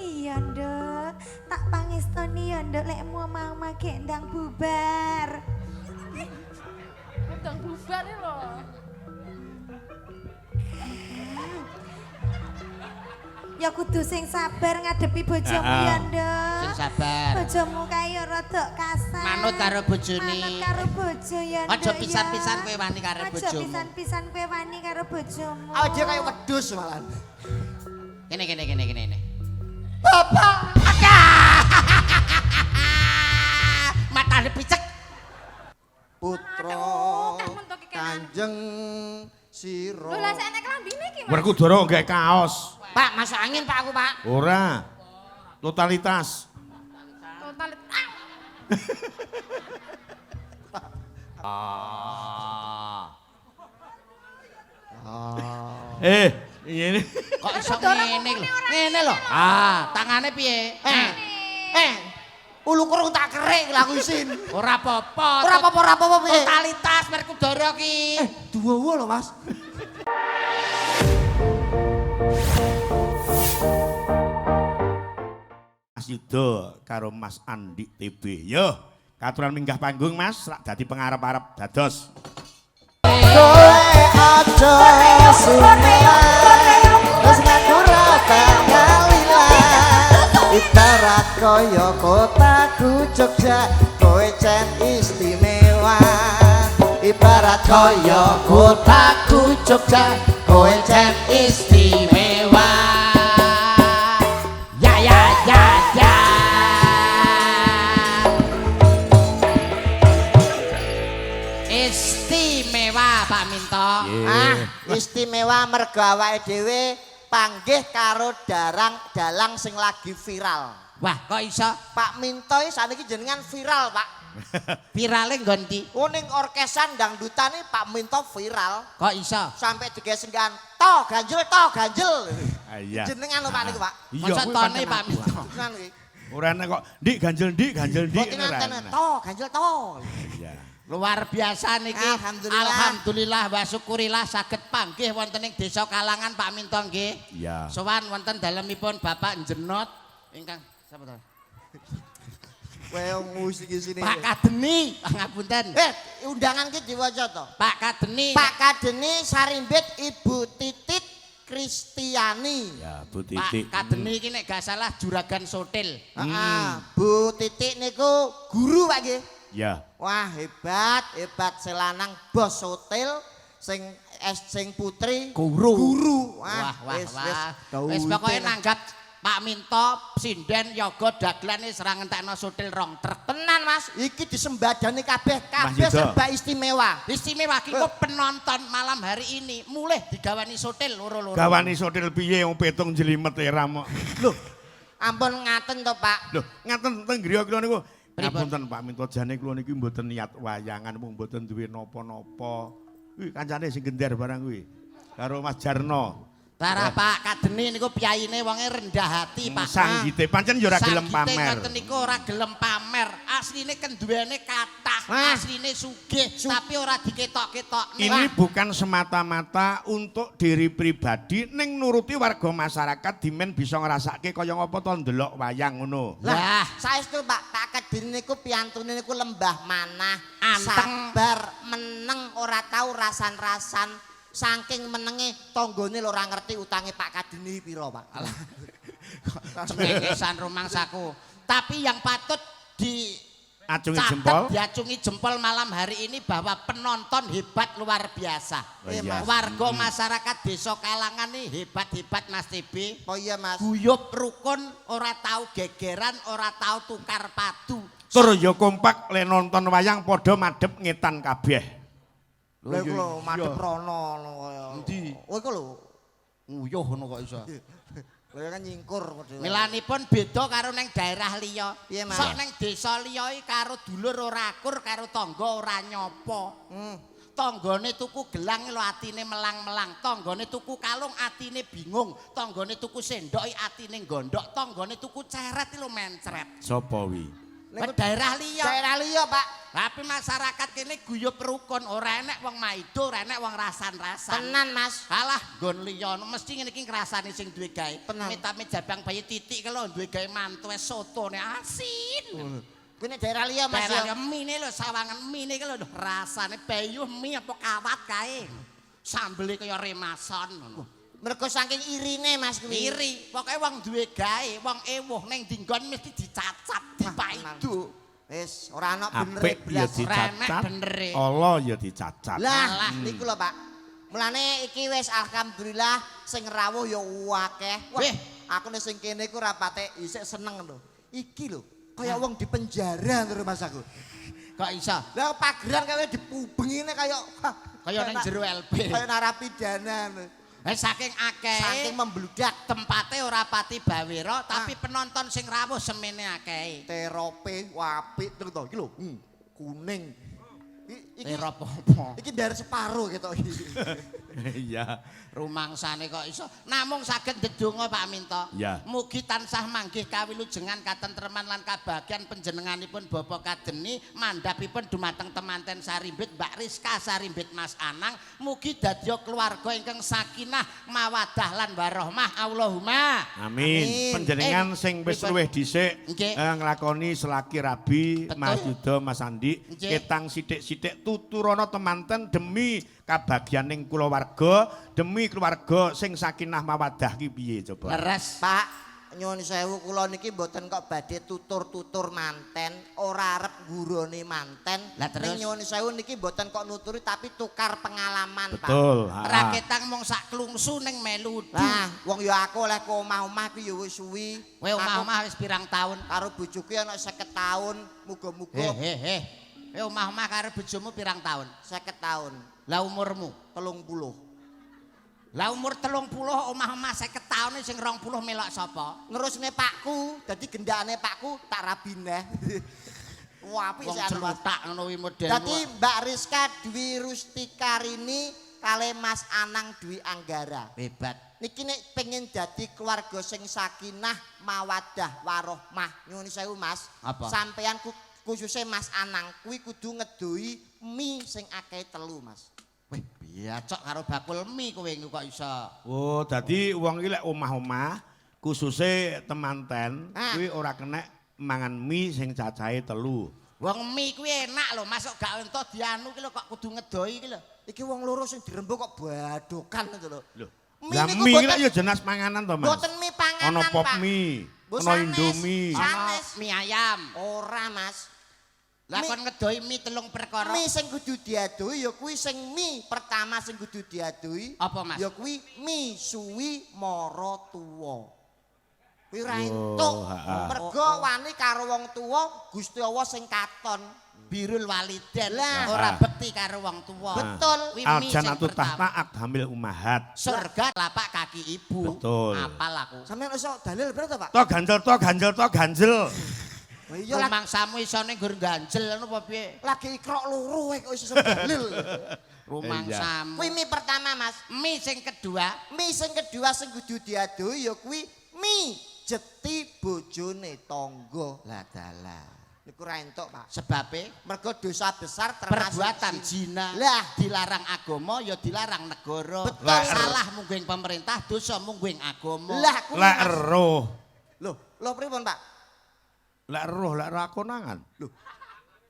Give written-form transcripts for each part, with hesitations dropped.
Iya, Nduk. Tak pangestoni ya, Nduk, lek mau omah gek ndang bubar. Ndang bubar iki lho. Ya kudu sing sabar ngadepi bojomu ya, Nduk. Sing sabar. Bojomu kae ya rada kasar. Manut karo bojone. Manut karo bojo ya, Nduk. Aja pisan-pisan kowe wani karo Aja bojomu. pisan-pisan kowe wani karo bojomu. Awake dhewe kaya wedhus malan. Kene kene kene kene kene. Bapak. Matane picek. Putra Kanjeng Sira. Lho lah sak enek klambine iki, Mas. Werkudara nggae kaos. Pak, masuk angin Pak aku, Pak. Ora. Totalitas. Total. Ah. Eh, ngene. Kok iso ngene lho? Ngene lho. Ah, tangane piye? Eh. Eh. Ulu kurung tak kerik lha aku isin. Ora apa-apa. Ora apa-apa, ora apa-apa piye. Totalitas Werkudara ki. Duwa lho, Mas. Mas Yuda karo Mas Andik TB. Yo, katuran minggah panggung Mas, rak dadi pengarep-arep dados. Kowe aja sumelang, wis ngaku ra bakal ilang. Ibarat kaya kotaku Jogja, kowe cen istimewa. Ibarat kaya kotaku Jogja, kowe cen istimewa. Ya ya ya ya. Istimewa Pak Minto. Ah, istimewa mergo awake dhewe panggih karo darang dalang sing lagi viral. Wah, kok iso Pak Minto iki saniki jenengan viral, Pak. virale nggon ndi? Oh ning orkesan dangdutane Pak Minto viral. Kok iso? Sampai digesengkan to ganjel to ganjel. Ah, iya. Jenengan lho Pak niku, Pak. Iya, Masa kuwi tone pancen Pak aku. Minto. Jenengan iki. Ora enak kok, Ndik ganjel ndik, ganjel ndik. Mboten ora enten enak. to ganjel to. Iya. Luar biasa niki. Alhamdulillah. Alhamdulillah wa syukurillah saged panggih wonten ing Desa Kalangan Pak Minto nggih. Iya. Sowan wonten dalemipun Bapak Jenot ingkang sapa to? Kowe ngusi iki sini. Pak Kadeni, pangapunten. Eh, undangan ki diwaca to. Pak Kadeni. Pak Kadeni Sarimbit Ibu Titit Kristiani. Ya, Bu Pak Titik. Kadeni iki nek gak salah juragan sotil. Heeh. Bu Titik niku guru Pak nggih. Ya. Wah, hebat, hebat selanang bos hotel sing es sing putri Guru. Guru. Wah, wah, wis, wah. Wis Wis pokoke nanggap Pak Minto, sinden, yoga, dagelan wis ora ngentekno sotil rong truk. Tenan Mas, iki disembadani kabeh, Mas kabeh Yuda. serba istimewa. Istimewa ki kok penonton malam hari ini mulih digawani sotil loro-loro. Gawani sotil piye wong petung jelimet era mok. Loh, ampun ngaten to, Pak. Lho, ngaten teng griya kula niku. Pripun? Ngapunten Pak Minto jane kula niki mboten niat wayangan mung mboten duwe napa-napa. Kuwi kancane sing gender barang kuwi. Karo Mas Jarno. Tarah Pak Kadeni niku piyayine wonge rendah hati, Pak. Sanggite pancen ya ora gelem Sanggite pamer. ngoten niku ora gelem pamer. Asline kenduwene kathah, Wah. asline sugih, tapi ora diketok-ketokne. Ini bukan semata-mata untuk diri pribadi ning nuruti warga masyarakat dimen bisa ngrasake kaya ngapa to ndelok wayang ngono. Lah. Lah, saestu Pak, Pak Kediri niku piyantune niku lembah manah, Anteng. sabar, meneng ora tau rasan-rasan. Saking menenge tanggane lho ora ngerti utange Pak Kadeni pira, Pak. Cengengesan rumangsaku. Tapi yang patut di Acungi catet, jempol. diacungi jempol malam hari ini bahwa penonton hebat luar biasa. Oh iya. Warga masyarakat Desa Kalangan ini hebat-hebat Mas TB. Oh iya, Mas. Guyub rukun, ora tau gegeran, ora tau tukar padu. Tur ya kompak le nonton wayang padha madhep ngetan kabeh. Lha iku lho madhep rono ngono kaya. Endi? Oh iku lho. Nguyuh ngono kok iso. Lha kan nyingkur modele. Milanipun beda karo neng daerah liya. Piye, Mas? Sok neng desa liya iki karo dulur ora akur, karo tangga ora nyopo. Tanggane tuku gelang lho atine melang-melang, tanggane tuku kalung atine bingung, tanggane tuku sendok atine gondok, tanggane tuku ceret lho mencret. Sopo wi? Nek daerah liya. Daerah liya, Pak. Tapi masyarakat kene guyub rukun, ora enek wong maido, ora enek wong rasan-rasan. Tenan, Mas. Alah, nggon liya mesti ngene iki ngrasani sing duwe gawe. Tenan. Mitame jabang bayi titik ke lho duwe gawe mantu wis sotone asin. Kuwi nek daerah liya, Mas. Daerah ya. mine lho sawangan mine ki lho rasane bayuh mie apa kawat kae. Sambele kaya remason ngono. Mergo saking irine, Mas kuwi. Iri, pokoke wong duwe gawe, wong ewuh ning dinggon mesti dicacat, dipaido. Wis, ora ana benere Apik ya blas. Ora enek dicacat. benere. Ala ya dicacat. Lah, Alah. niku lho, Pak. Mulane iki wis alhamdulillah sing rawuh ya akeh. Wah, Weh. aku nek sing kene iku ora patek isik seneng lho. Iki lho, kaya wong di penjara terus Mas aku. Kok iso? Lah pageran kaya dipubengine kaya Kaya ning jero LP. Kaya narapidana lho. Eh saking akeh, Saking membludak tempate ora pati bawera, tapi penonton sing rawuh semene akeh. terope apik terus to iki lho. Kuning. Iki Terop apa? iki dari separo ketok iki. Iya. Rumangsane kok iso. Namung saged ndedonga Pak Minto. Ya. Mugi tansah manggih kawilujengan katentreman lan kabahagian panjenenganipun Bapak Kadeni mandhapipun dumateng temanten Sarimbit Mbak Rizka Sarimbit Mas Anang mugi dadya keluarga ingkang sakinah mawadah lan warohmah. Allahumma. Amin. Amin. Panjenengan sing wis pripun? luwih dhisik Nggih. nglakoni selaki rabi Betul. Mas Yuda Mas Andi Nggih. ketang sithik-sithik tuturana temanten demi kabagyaning kulawarga, demi keluarga sing sakinah mawadah ki piye coba. Leres. Pak, nyuwun sewu kula niki mboten kok badhe tutur-tutur manten, ora arep nggurone manten. Lah terus? Ning nyuwun sewu niki mboten kok nuturi tapi tukar pengalaman, Pak. Betul. Ha. Raketang mung sak klungsu ning melu. Lah, wong ya aku oleh ke omah-omah ku ya wis suwi. Kowe omah-omah wis pirang taun? Aku karo bojoku ya ana 50 taun, muga-muga He he. Kowe omah-omah karo bojomu pirang taun? 50 taun, Lah umurmu? 30. Lah umur 30 omah-omah 50 taun sing 20 melok sapa? Nerusne pakku, dadi gendakane pakku tak rabi neh. Wah, apik Wong sih anu, Mas. celutak ngono kuwi model. Dadi Mbak Rizka Dwi Rustikarini kale Mas Anang Dwi Anggara. hebat. Niki nek pengen dadi keluarga sing sakinah, mawaddah, warohmah. Nyuwun sewu Mas. Apa? Sampeyan khususnya Mas Anang kuwi kudu ngedohi mie sing akeh telu, Mas. Wih, biacok karo bakul mie kowe iku kok iso. Oh, dadi wong iki lek omah-omah khususe temanten Ah. kuwi ora kenek mangan mie sing cacahe 3. Wong mie kuwi enak lho, masuk gak entuk dianu ki lho kok kudu ngedohi ki lho. Iki wong loro sing dirembuk kok badokan itu lho. Lho. Mie Lah niku mie boten- lek ya jenis panganan to, Mas. Boten mie panganan, Ana pop Pak. mie, Mbok ana sanes. Indomie. Sa- Ana Sanes. mie ayam. Ora, Mas. Lah kon ngedohi mie telung perkara. Mie sing kudu diadohi ya kuwi sing mie pertama sing kudu diadohi. Apa, Mas? Ya kuwi mie suwi mara tuwa. Kuwi ora Oh, entuk. ha-ha. Mergo wani karo wong tuwa Gusti Allah sing katon. Birul waliden. Lah. Ora bekti karo wong tuwa. Betul. Kuwi mie sing Aljanatu pertama. tahta akdamil ummahat. Surga lapak kaki ibu. Betul. Apal aku. Sampeyan iso dalil berapa to, Pak? To ganjel, to ganjel, to ganjel. Lah iya lagi, Rumangsamu isone nggur ganjel ngono apa piye? lagi ikrok loro wae kok iso dalil. Rumangsamu. Kuwi mie pertama, Mas. Mie sing kedua, Mie sing kedua sing kudu diadohi ya kuwi mie jeti bojone tangga. lah dalah. Niku ra entuk, Pak. Sebabe Mergo dosa besar termasuk perbuatan zina Lah. dilarang agama ya dilarang negara. Betul. Lah, salah mungguing pemerintah, dosa mungguing agama. Lah kuwi Lek Mas. eruh, Loh, lho pripun, Pak? lek eruh, lek ora konangan. Loh.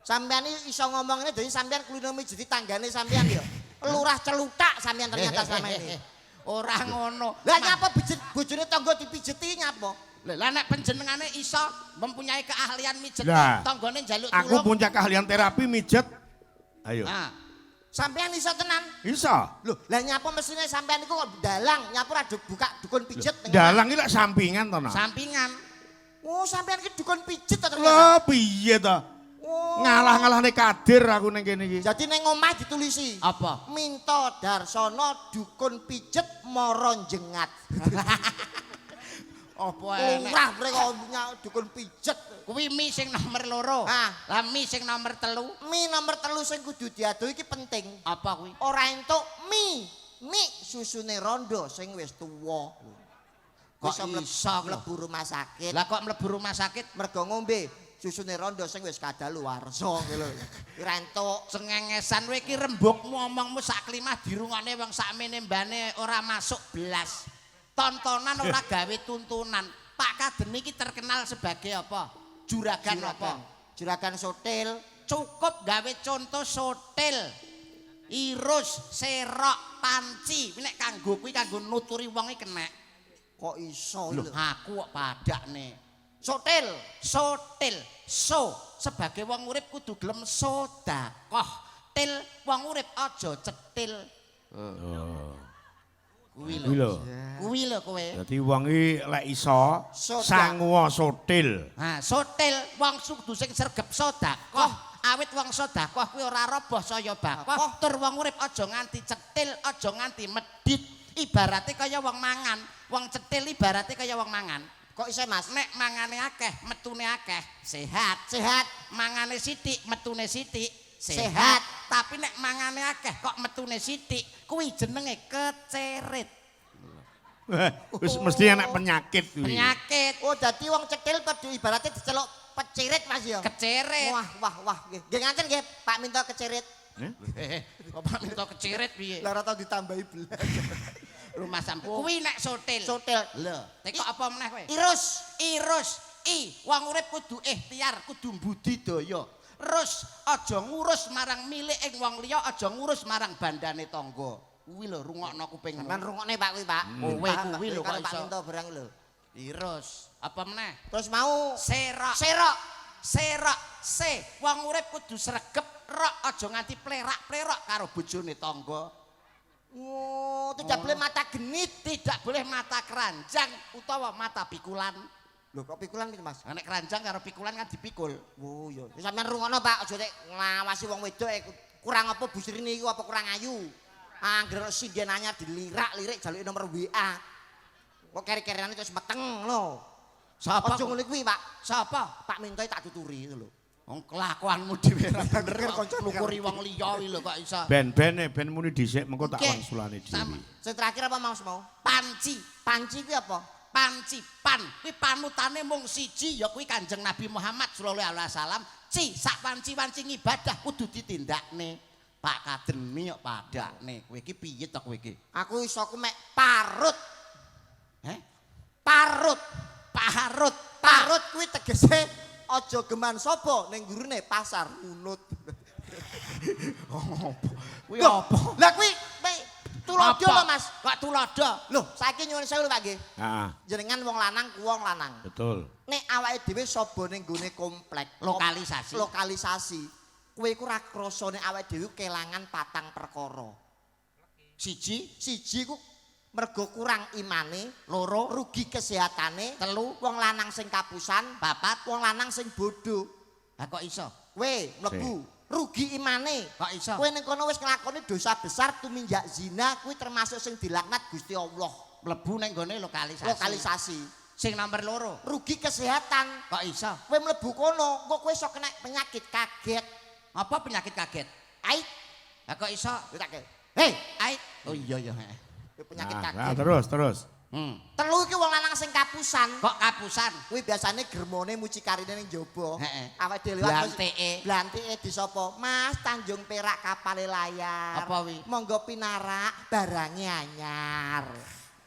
Sampean iki iso ngomong ini dadi sampean kulino mijeti tanggane sampean ya. Lurah celutak sampean ternyata selama ini. Ora ngono. Lah nyapa pijet bojone tangga dipijeti nyapa? Lah nek panjenengane iso mempunyai keahlian mijet Lah, tanggane njaluk Aku tulung. punya keahlian terapi mijet. Ayo. Nah, Sampean iso tenan. Iso. Loh, lah nyapa mesine sampean iku kok dalang, nyapa ora buka dukun pijet teng Dalang iki lek sampingan to, Nak. sampingan. Oh, sampean iki dukun pijet to ternyata. Lah piye to? Oh. Ngalah-ngalahne kadir aku ning kene iki. Jadi neng omah ditulisi. Apa? Minto Darsono dukun pijet moro jengat. Apa enek? Lurah mereka punya dukun pijet. Kuwi mie sing nomor loro. Ah. Lah mie sing nomor telu Mie nomor telu sing kudu diadohi iki penting. apa kuwi? Ora entuk mie, mie susune rondo sing wis tuwa. Kok Iso iso lho? mlebu rumah sakit. Lah kok mlebu rumah sakit? Mergo ngombe Susune rondo sing wis kadaluwarsa kuwi lho. Ora entuk. Cengengesan kowe iki rembugmu omongmu sak klimah dirungokne wong sakmene mbane ora masuk belas. Tontonan ora gawe tuntunan. Pak Kaden iki terkenal sebagai apa? Juragan apa? Juragan sotil. Cukup gawe contoh sotil. Irus, serok, panci. Kuwi nek kanggo kuwi kanggo nuturi wong iki kenek. Kok iso Lho, lho. aku kok padakne. Sotil. Sotil, so sebagai wong urip kudu gelem sedekah. Til wong urip aja cetil. Oh. Kuwi Kuwi lho. lho. Kuwi lho kowe. Dadi wong iki lek iso Soda. sanguwa sotil. Ha, sotil wong kudu sing sregep sedekah. Awit wong sedekah kuwi ora roboh saya bakoh. Tur wong urip aja nganti cetil, aja nganti medhit. Ibarate kaya wong mangan. Wong cetil ibarate kaya wong mangan. Kok iso, Mas? Nek mangane akeh, metune akeh, sehat. Sehat. Mangane sithik, metune sithik, sehat. Sehat. Tapi nek mangane akeh kok metune sithik, kuwi jenenge keceret. Wis mesti enek penyakit kuwi. Penyakit Oh, dadi wong cetil padha ibaratnya diceluk pecirit, Mas ya. keceret. Wah, wah, wah. Nggih. Nggih ngaten nggih, Pak Minto kecirit. Eh? Eh, kok Pak Minto kecirit piye? Lah ora tau ditambahi belas. Rumah sampe. Kuwi nek sotil. Sotil. Lho, teko apa meneh kowe? Irus. Irus. I, wong urip kudu ikhtiar, kudu budidaya. Rus, aja ngurus marang milik ing wong liya, aja ngurus marang bandane tangga. Kuwi lho rungokno kupingmu. Sampeyan rungokne Pak kuwi, Pak. Kowe Paham, kuwi lho Pak. kok Karo Pak iso. Minto barang lho. Irus. Apa meneh? Terus mau Serok. serok. Serok. Se, wong urip kudu sregep, rok aja nganti plerak-plerok karo bojone tangga. Oh, tidak boleh mata genit. Tidak boleh mata keranjang utawa mata pikulan. Lho kok pikulan iki, Mas? Nek keranjang karo pikulan kan dipikul. Oh iya. Wis sampeyan rungokno, Pak, aja nek nglawasi wong wedok kurang apa Bu Srini iku apa kurang ayu. Angger sinden anyar dilirak-lirik jaluki nomor WA. Kok keri-kerane terus meteng lho. Sapa? Aja ngono kuwi, Pak. Sapa? Pak Minto tak tuturi itu lho. Wong kelakuanmu dhewe ora bener Bener, kok nglukuri wong liya kuwi lho kok iso. Ben-ben ben muni dhisik mengko tak Oke. wangsulane Sama. dhewe. Sing terakhir apa Mas mau? Panci, Panci kuwi apa? Panci pan kuwi panutane mung siji ya kuwi Kanjeng Nabi Muhammad sallallahu alaihi wasallam. Ci sak wanci-wanci ngibadah kudu ditindakne. Pak Kademi kok padakne. Kowe iki piye to kowe iki? Aku iso ku mek parut. Heh? Parut. Parut. Parut kuwi tegese aja geman sapa ning gurune pasar nunut. Kuwi apa? Lah kuwi tulodo Apa? lho Mas. Kok tulodo? Lho, saiki nyuwun sewu lho Pak nggih. Heeh, Jenengan wong lanang ku wong lanang. betul. Nek awake dhewe saba ning gone komplek, Lokalisasi. Lokalisasi. Kowe iku ora krasa nek awake dhewe kelangan patang perkara. Siji, Siji ku mergo kurang imane, loro, rugi kesehatane, telu, wong lanang sing kapusan, papat. wong lanang sing bodoh. Lah kok iso? Kowe mlebu rugi imane. Kok iso? Kowe ning kono wis nglakoni dosa besar tumindak zina, kuwi termasuk sing dilaknat Gusti Allah. Mlebu ning gone lokalisasi. Lokalisasi. Sing nomor loro. Rugi kesehatan. Kok iso? Kowe mlebu kono, kok kowe iso kena penyakit kaget. Apa penyakit kaget? Ait, Lah kok iso? kowe tak Hei, Ait. Oh iya iya. Heeh. penyakit Nah, kaget. nah, terus terus. Telu iki wong lanang sing kapusan. Kok kapusan? Kuwi biasane germone mucikarine ning jaba. Heeh. Awake dhewe liwat terus- Blantike. Blantike disapa? Mas Tanjung Perak kapale layar. Apa wi? Monggo pinarak barange anyar.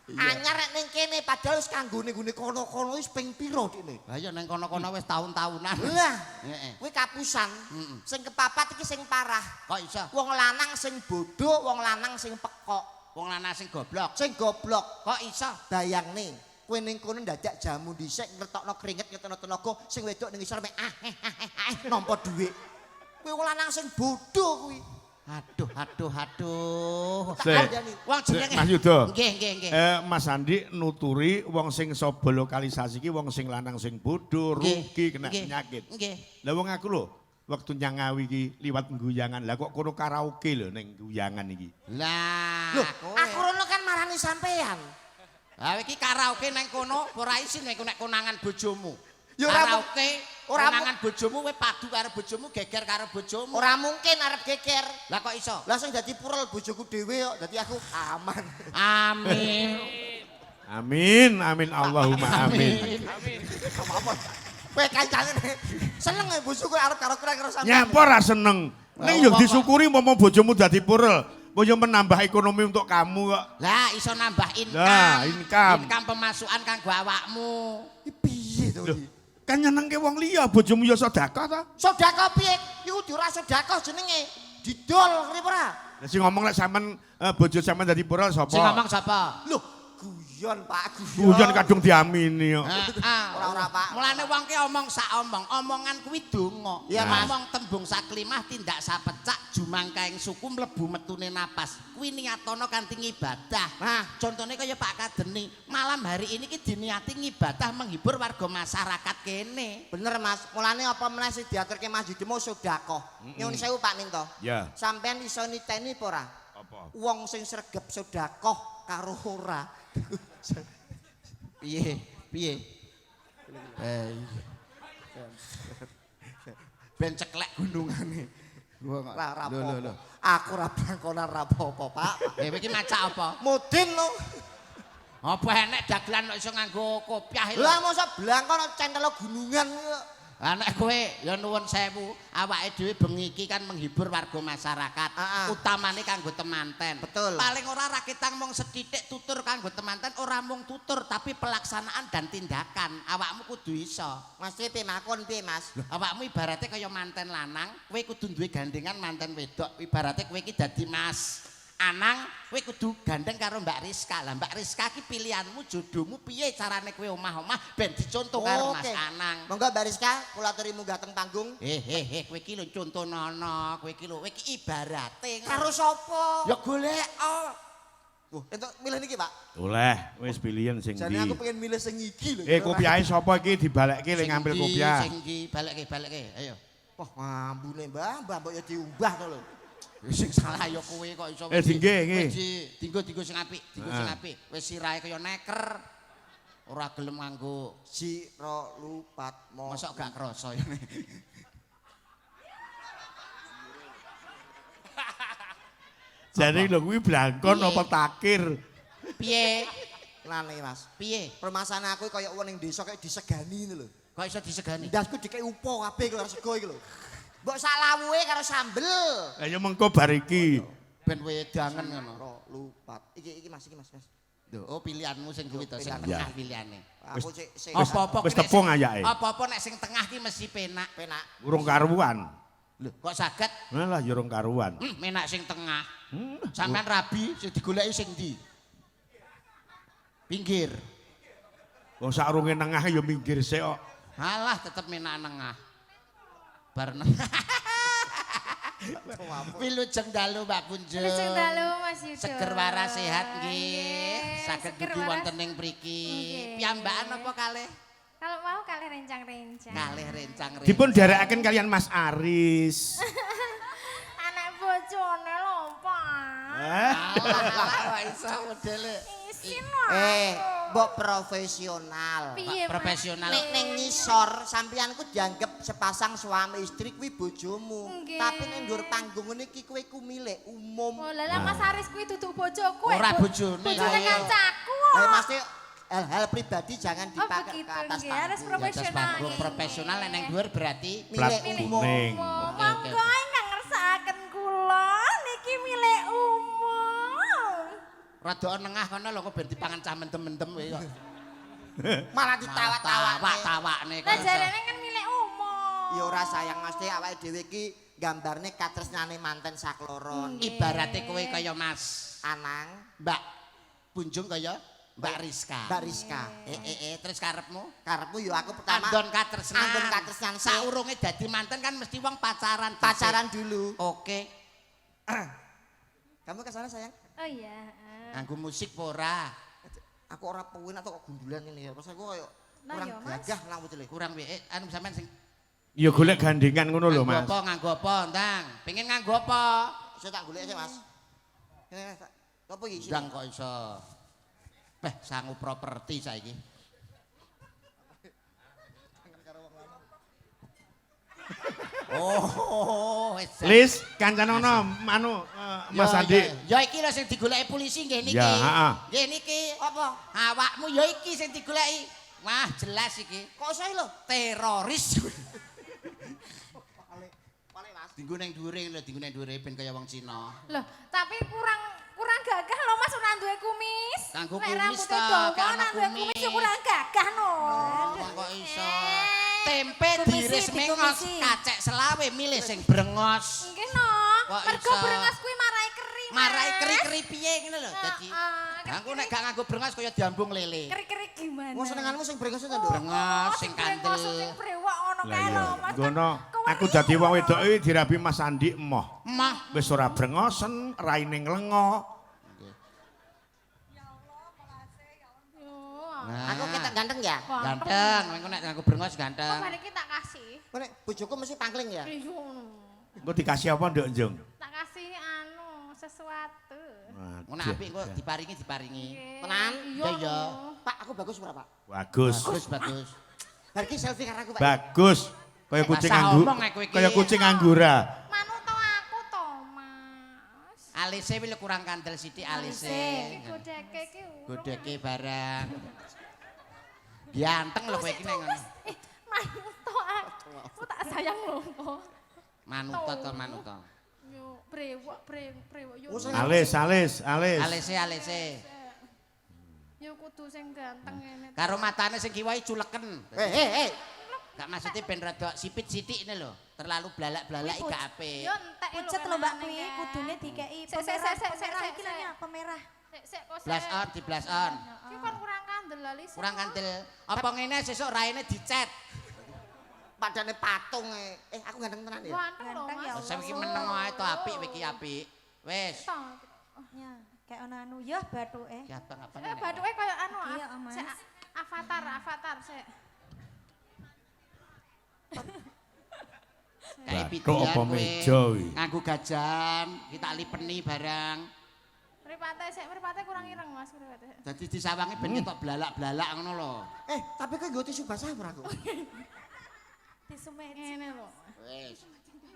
Anyar nek ning kene padahal wis kanggone nggone kono-kono wis ping pira dikne. Lah iya ning kono-kono wis taun-taunan. Lah, Heeh. kuwi kapusan. Heeh. Sing kepapat iki sing parah. Kok iso? Wong lanang sing bodoh, wong lanang sing pekok, Wong lanang sing goblok. sing goblok. Kok iso? Bayangne, kowe ning kono ndadak jamu dhisik ngetokno keringet, ngetokno tenaga, sing wedok ning ngisor mek ah eh, ah eh, ah eh, nampa dhuwit. Kuwi wong lanang sing bodoh kuwi. Aduh, aduh, aduh. Tak Sik. kandhani. Wong jenenge Mas Yuda. Nggih, nggih, nggih. Mas Andi nuturi wong sing saba lokalisasi iki wong sing lanang sing bodoh, Nggih, rugi kena nggih, penyakit. Nggih. Lah wong aku lho, waktu nyang Ngawi iki liwat Guyangan. Lah kok kono karaoke lho ning Guyangan iki. Lah, Lho, kowe. aku rono kan marani sampean. Lah iki karaoke nang kono ora isin nek nek konangan bojomu. Ya ora Karaoke ora konangan bojomu kowe padu karo bojomu, geger karo bojomu. Ora mungkin arep geger. Lah kok iso? Lah sing dadi purel bojoku dhewe kok, dadi aku aman. Amin. Amin, amin Allahumma amin. Apa? Kowe kancane seneng ya bojoku arep karo kurang karo sampean. Nyapa ora seneng. Ning yo disyukuri umpama bojomu dadi purel. Kok yo menambah ekonomi untuk kamu kok. Lah iso nambah income. Lah, income. Income pemasukan kanggo awakmu. Iki piye to Loh, iki? kan nyenengke wong liya, bojomu yo sedekah ta. Sedekah piye? Iku ora sedekah jenenge. Didol ngerti ora? Lah sing ngomong lek sampean bojo sampean dadi purel sapa? Sing ngomong sapa? Loh, guyon Pak, guyon. Guyon kadung diamini kok. Heeh. Ora-ora, Pak. Mulane wong ki omong sak omong, omongan kuwi donga. Iya, Mas. Omong tembung saklimah tindak sapecak jumangkaing suku mlebu metune napas. Kuwi niatono kanthi ngibadah. Nah. Contone kaya Pak Kadeni, malam hari ini ki diniati ngibadah menghibur warga masyarakat kene. Bener Mas, mulane apa meneh sing diaturke Mas Yudi mau sedekah. Nyuwun sewu Pak Minto. Ya. Sampean iso niteni apa ora? Apa? Wong sing sregep sedekah karo ora. Piye? Piye? Eh. Ben ceklek gunungane. Ora ora Lho, lho, lho. Aku ora blangkonan ora apa-apa, Pak. Eh kowe iki macak apa? Mudin lho. Apa enek dagelan kok iso nganggo kopiah lho? Lah mosok blangkon centelo gunungan. Lah nek kowe ya nuwun sewu, awake dhewe bengi iki kan menghibur warga masyarakat, utamane kanggo temanten. Betul. Paling ora raketang mung sethithik tutur kanggo temanten, ora mung tutur tapi pelaksanaan dan tindakan. Awakmu kudu iso. Mas piye makon piye, Mas? Lho, awakmu ibaratnya kaya manten lanang, kowe kudu duwe gandengan manten wedok. Ibaratnya kowe iki dadi Mas Anang, kowe kudu gandeng karo Mbak Rizka. Lah Mbak Rizka ki pilihanmu, jodohmu piye carane kowe omah-omah ben dicontoh karo Mas Oke. Anang. Monggo Mbak Rizka, kula aturi munggah teng panggung. Eh, kowe iki lho contonono, kowe iki lho, kowe iki ibarate Karo sapa? Ya golek oh. Wah, entuk milih niki, Pak. Oleh, wis pilihan sing Jane ndi. aku pengen milih sing iki lho. Eh kopiahe sapa iki dibalekke le ngambil kopiah. Sing ndi balekke, balekke. Ayo. Wah, ngambune Mbah, Mbah mbok ya diumbah to lho. Ya sing salah ya kowe kok iso. Dingge, nggih. Wis dinggo sing apik, dinggo sing apik. Wis sirahe kaya neker. Ora gelem nganggo. Si ro lupat mo. Mosok gak krasa ya. Jane lho kuwi blangkon Piye? apa takir. Piye? Tenan iki, Mas. Piye? Permasalahan aku kaya wong ning desa kaya disegani ngono lho. Kok iso disegani? Ndasku dikek upo kabeh karo sego iki lho. Mbok sak lawuhe karo sambel. Lah ya mengko bar iki. Ben wedangen ngono. Ro lupat. Iki iki Mas, iki Mas, Mas. Lho, oh pilihanmu sing kuwi to, sing Pilihan. tengah pilihane. Aku cek sing Apa-apa Wis ki nek tepung sing- ayake. Apa-apa nek sing tengah ki mesti penak. penak. Urung karuan. Lho, kok saged? Lah ya urung karuan. Menak sing tengah. Sampean rabi sing digoleki sing ndi? Pinggir. Wong sakrunge nengah ya minggir sik kok. Alah tetep menak nengah. Bar nengah. Wilujeng dalu Mbak Punjung. Wilujeng dalu Mas Yudo. Seger waras sehat nggih. Saged Seger dugi waras. wonten ing mriki. Nggih. Piyambakan apa kalih? Kalau mau kalih rencang-rencang. Kalih rencang-rencang. Dipun derekaken kalian Mas Aris. Anak bojone lho, Pak. Eh, Alah alah kok iso modele. Isin lho. Eh, aku. mbok profesional. Piye, Mas? Profesional. Nek ning ngisor sampeyan ku dianggep sepasang suami istri kuwi bojomu. Nggih. Tapi ning dhuwur panggung ngene iki kowe ku milik umum. Oh, lah lah Mas Aris kuwi duduk bojoku. Ora bojone. Bojone Lah, iya. kancaku. Lah mesti hal-hal pribadi jangan Oh, dipakai begitu, ke atas nggih. Harus panggung. Di atas profesional. panggung nggih. profesional nek nang dhuwur berarti Plat Milik Milik umum. kuning. umum. Oke, oke. Monggo ingkang ngersakaken kula niki milik umum. Rada nengah kono lho kok ben dipangan cah mendem-mendem kowe kok. Malah ditawa-tawakne. Tawak-tawakne Lah jarene kan milik umum. Ya ora sayang mesti awake dhewe iki gambarne katresnane manten sakloron. Ibarate kowe kaya Mas Anang, Mbak Punjung kaya Mbak Rizka. Mbak Rizka. Terus karepmu? Karepmu ya aku pertama Andon katresnan. Andon katresnan. Saurunge dadi manten kan mesti wong pacaran. dhisik. Pacaran dulu. Oke. Kamu ke sana sayang? Oh iya. heeh. Nganggo musik apa ora? Aku ora pewin atau kok gundulan ini ya. Pas aku koyo Lah kurang ya, Mas. gagah nang wetile. Kurang piye? Anu sampean sing Ya golek gandengan ngono lho, nganggo Mas. apa? Nganggo apa, Ndang? Pengen nganggo apa? Saya tak golek sih, Mas. Ini apa iki? Ndang kok iso. Beh, sangu properti saiki. Oh, wis. Lis, kancanono anu Mas Ya, Andi. Ya, ya iki lho sing digoleki polisi nggih niki. Ya, heeh. Nggih niki. Apa? Awakmu ya iki sing digoleki. Wah, jelas iki. Kok iso lho? Teroris. Balik, balik Mas. Dinggo ning dhuwure lho, dinggo ning dhuwure ben kaya wong Cina. Loh, tapi kurang kurang gagah lho Mas ora duwe kumis. Kanggo Nek kumis rambute ta, dawa gak ana ora duwe kumis kumis. Ya kurang gagah no. Wong kok iso. Tempe Kumisi, diiris mengos, dikumisi. kacek selawe milih sing brengos. Nggih no. Kok Mergo iso? brengos kuwi marai keri. Mas. Marai keri-keri piye ngene lho dadi. Heeh, Aku nek gak nganggo brengos kaya diambung lele. Keri-keri gimana? Wong senenganmu sing brengos to, Nduk. Brengos sing brengos, kandel. Sing brewok ngono Lah kae iya. lho Mas. Ngono, Keweri aku dadi wong ngono. wedok iki dirabi Mas Andi emoh. Mah. Wis ora brengosen, raine nglengo. Yo. Aku ketok ganteng ya. Ganteng, engko nek nganggo brengos Kok ganteng. bar iki tak kasih? Kok nek bojoku mesti pangling ya. Iya ngono. Engko dikasih apa, Nduk Njung? Tak kasih anu sesuatu. Ngono apik engko diparingi diparingi. Nggih. Tenan? Iya. Iya. Pak, aku bagus ora, Pak? Bagus. Bagus bagus. Bar iki selfie karo aku, Pak. Bagus. Kaya kucing Rasah anggur. omong aku iki. Kaya kucing anggora. Manut to aku to, Mas. Alise wis kurang kandel sithik alise. Iki godheke iki urung. Godheke barang. Ganteng lho kowe iki nek ngono. Eh, manut to aku. Aku tak sayang lho kok. Manuta to manuta. Yo brewok brewok yo. Oh, sing- Alis, alis, alis. Alise alise. Yo kudu sing ganteng ngene. Karo matane sing kiwa iki culeken. Eh, eh, eh. Gak maksudnya ben rada sipit sithik ini lho. Terlalu blalak-blalak iki gak apik. Yo entek lho. Pucet lho Mbak kuwi kudune dikeki Sik, sik, pemerah. sik, sik, Pemerah sik, iki lho sik. Nya, pemerah. Sik sik kok. Blast on, di blast on. Iki kon kurang kandel alise. Kurang kandel. Apa ngene sesuk raine dicet. Padane patung e. Eh, aku ganteng tenan ya. Ganteng lho Ganteng ya Mas. Saya iki meneng wae to apik kowe iki apik. Wis. To. Ya, kayak ono anu ya bathuke. Ki abang-abang. Eh bathuke koyo anu Iya, Mas. sik, avatar, avatar sik. Kayak Bathuk pidian apa kowe. meja kuwi? Nganggo gajan, kita lipeni barang. Mripate sik, mripate kurang ireng Mas, mripate. Dadi disawangi ben ketok blalak-blalak ngono lho. Eh, tapi kowe nggo tisu basah ora aku? Tisu meja. Ngene lho. Wis.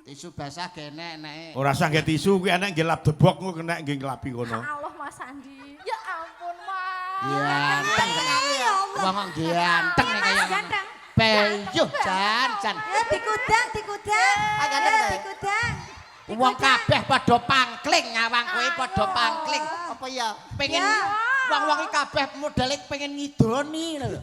Tisu basah gene eneke. Ora usah nggih tisu kuwi enek nggih lap debok kuwi kena nggih nglapi kono. Allah Mas Andi. Ya ampun Mas. Ganteng tenan. Ya Allah. Wong kok ganteng nek kaya ngono. Ganteng. Peyuh jan jan. Ya dikudang, dikudang. Ah, ganteng Ya ta? dikudang. Wong kabeh padha pangkling nyawang kowe padha pangkling. Apa ya? Pengen Ya. wong-wong iki kabeh modele pengen ngidoni lho.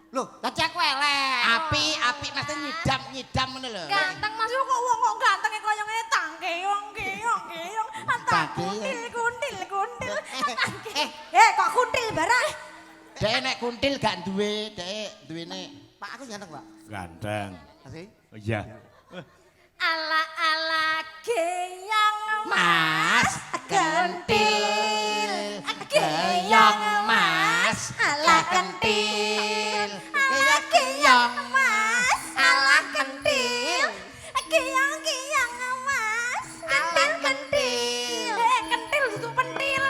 Loh, dadi aku elek. Apik apik mesti nyidam-nyidam ngono lho. Ganteng Mas yo kok wong kok gantenge kaya ngene tangkeong keong keong. Tangkeong. Kuntil kuntil kuntil. Eh, Eh, kok kuntil barang? Dhek nek kuntil gak duwe, dhek duwene Pak, aku ganteng, Pak. Ganteng. Asih. Oh, iya. Ala ala geyang Mas kentil. Geyong Mas Ala kentil. Ala Geyong Mas, ala kentil. Geyang geyang Mas, kentil kentil. Eh kentil dudu pentil.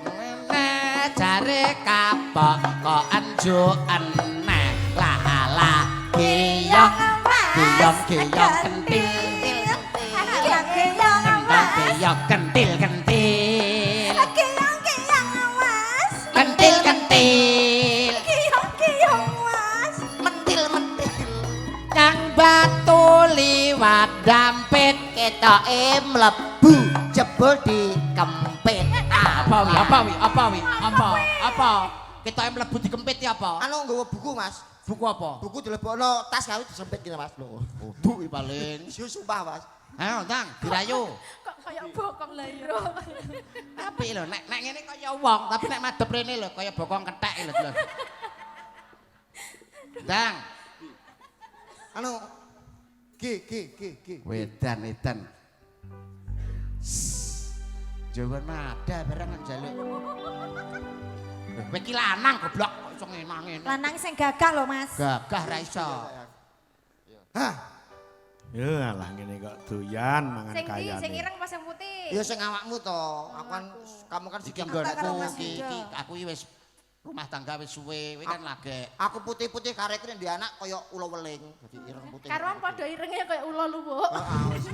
Ngene jare kapok kok anjuk eneh lah ala geyong geyong geyong kentil Ala geyang kendang Mas. geyong kentil kentil Geyang geyang Mas. kentil kentil Geyang geyang Mas. Mentil, mentil. Kang batu liwat dampit Ketoke mlebu jebul dikempit. apa wi apa wi apa wi apa apa ketoke mlebu dikempit ya apa Anu nggawa buku, Mas. buku apa Buku dilebokno tas gawe disempit gini, Mas. Lho. Kudu paling Yo sumpah, Mas. ayo tang dirayu Kok kaya bokong lho. Apik lho, nek nek ngene kaya wong, tapi nek madhep rene lho kaya bokong kethek lho. lho. Ndang, Anu G G G G. wedan edan. Jawa nada barang njaluk. Lho, kowe iki lanang goblok kok iso ngene-ngene. Lanang sing gagah lho, Mas. Gagah ra iso. Hah, Ya alah ngene kok doyan mangan Sing ndi sing kayane. ireng apa sing putih? ya sing awakmu to. Aku kan kamu kan Iki sedang nggonku karo Mas iki Yuda. iki aku iki wis rumah tangga wis suwe, kowe kan lagek. Aku putih-putih karek nek anak kaya ula weling, dadi ireng putih. Karuan padha irenge kaya ula luwuk. Heeh, wis.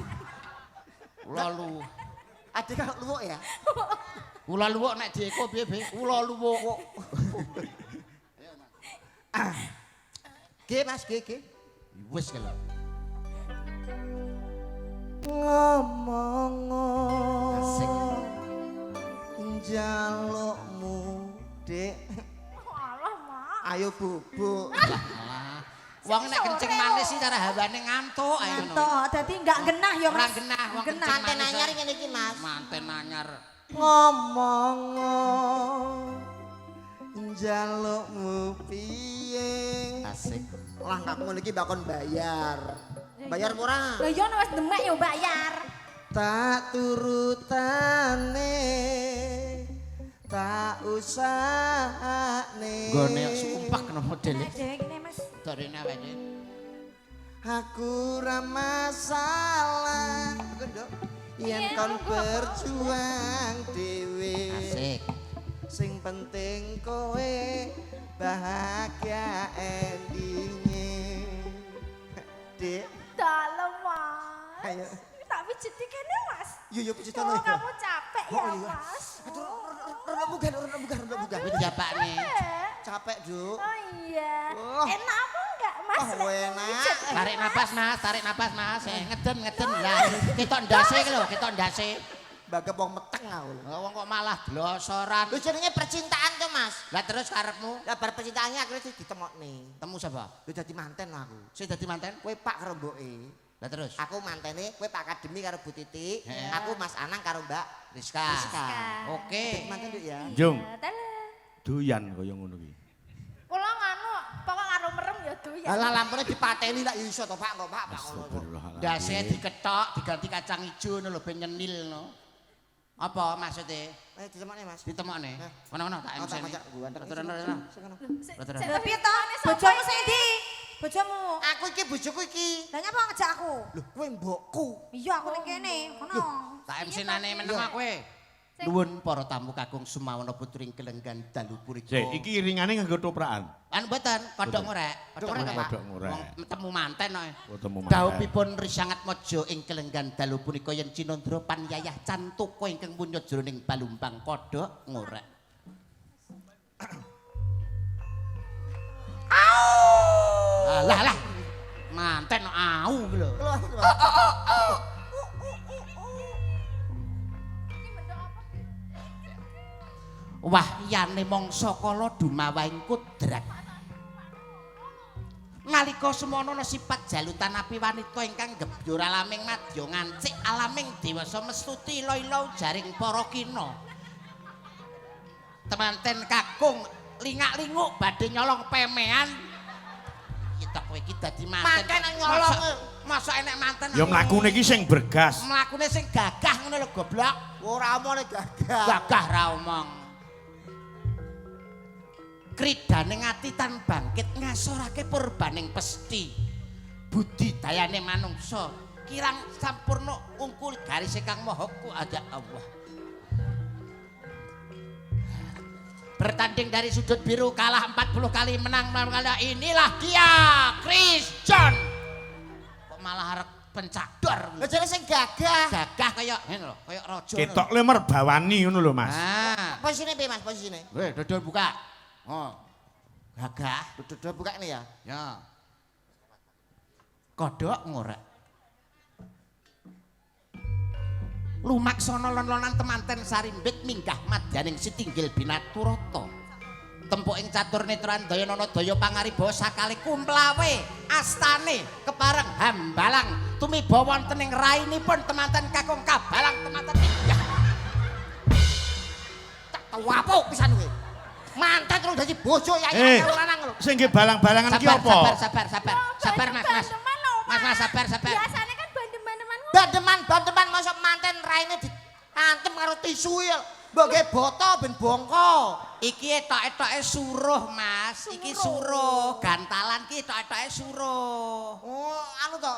Ula lu. Ade kan luwuk ya. Ula luwuk nek dieko piye, Be? Ula luwuk. G Mas, G G. Wis lho. Ngomong Asik. Njalukmu, Dik. Alah, Mak. Ayo bubuk. Alah. Wong nek kencing manis sih cara hawane ngantuk ayo ngono. Ngantuk, dadi enggak genah ya, Ora Mas. genah wong Genah. kencing Manten manis. anyar ngene iki, Mas. Manten anyar. Ngomong njalukmu piye? Asik. Lah gak ngono iki bakon bayar. Bayar apa ora? Lah iya nek wis demek ya bayar. Tak turutane tak usahane. Nggone sumpah kena modele. Dhewe kene, Mas. Dorene awake. Aku ora masalah. Aku nduk. Yen kon berjuang dhewe. Asik. Sing penting kowe bahagia endinge. Dik, Dalem, Mas. ayo. Tak pijeti kene, Mas. Yo yo pijitan Oh, ayo. kamu capek ya, Oh, iya. Mas. Aduh, rada bugar, rada bugar, rada bugar. Kuwi diapakne? Capek. Capek, Duk. Oh iya. Oh. Enak apa enggak, Mas? Oh, Lek enak. pijet? Tarik napas, Mas, tarik napas, Mas. Ngeden, ngeden lah. Ketok ndase iki lho, ketok ndase. Bagep wong meteng aku. Lah wong kok malah glosoran. Lho jenenge percintaan to, Mas. Lah terus karepmu Lah bar percintaannya akhirnya ditemokne. temu sapa? Lho dadi manten lah aku. Sing dadi manten? Kowe Pak karo mboke. Lah terus Aku mantene, kowe Pak Akademi karo Bu Titik, Heeh. aku Mas Anang karo Mbak Rizka. Rizka. Oke. Dadi manten Duk ya. Jung, Dalah. doyan kaya ngono ki. Kula nganu, pokok karo merem ya doyan. Lah lampune dipateni lak ya iso to Pak kok Pak Pak ngono. Astagfirullahaladzim. Ndase diketok diganti kacang ijo ngono lho ben nyenil no. Apa maksudnya? Ayo ditemokne Mas. Ditemokne. Eh. Kono-kono tak Oh, tak MC. macak gua Aturan aturan. Sing kono. Aturan. Lah piye to? Bojomu sing ndi? Bojomu. Aku iki bojoku iki. Lah nyapa ngejak aku? Lho kowe mbokku. Iya, aku ning kene. Kono. Tak MC nane meneng kowe. Nuwun para tamu kakung sumawana putring kelenggan dalu punika. Sik, iki iringane nganggo toprakan. Anu mboten, kodhok ngorek, kodhok Kodhok ngorek. Kodhok ngorek. Wong temu manten kok. Oh, temu manten. Dhawuhipun Risangat Maja ing kelenggan dalu punika yen cinandra panyayah cantuka ingkang munya jroning balumbang kodhok ngorek. Au! Alah lah. Manten kok au ki lho. Wahyane mangsa kala dumawahing kudrat. Nalika semono ana sifat jalutan api wanita ingkang gebyur alaming madya ngancik alaming dewasa mestuti ila-ila jaring para kina. Temanten kakung lingak-linguk badhe nyolong pemean. Ya kowe iki dadi manten. Manten nyolong. Masa enek manten. Ya mlakune iki sing bergas. Mlakune sing gagah ngono lho goblok. Ora omong gagah. Gagah ra omong. Kridane ati tan bangkit ngasorake purbaning pesthi. Budi dayane manungsa kirang sampurna ungkul garise kang maha kuasa Allah. Bertanding dari sudut biru kalah 40 kali menang 60 kali. Inilah dia Chris John. Kok malah arep pencador. Lah jare sing gagah. Gagah kaya ngene lho, kaya raja. Ketok le merbawani ngono lho, Mas. Ah. Posisine piye Mas posisine? Weh, dodol buka. Oh. Gagah. Dodol buka ini ya. Ya. Kodhok ngorek. Lumaksana lon-lonan temanten sarimbit minggah madyaning sitinggil binaturata. Tempuk ing catur netrandaya nana daya pangaribawa sakale kumplawe astane kepareng hambalang tumiba wonten ing rainipun temanten kakung kabalang temanten minggah. Tak tawapuk pisan kowe. Manten terus dadi bojo ya Eh, ya lanang lho. sing nggih balang-balangan iki Sabar, apa? sabar, sabar, sabar. Sabar, Mas, Mas. Bandeman lho, Mas, Mas, sabar, sabar. Biasanya kan bandem-bandeman ngono. Bandeman-bandeman mosok manten raine diantem karo tisu ya. Mbok gawe boto ben bongko. Iki etok-etoke suruh, Mas. Iki suruh. Gantalan ki etok-etoke suruh. Oh, anu to.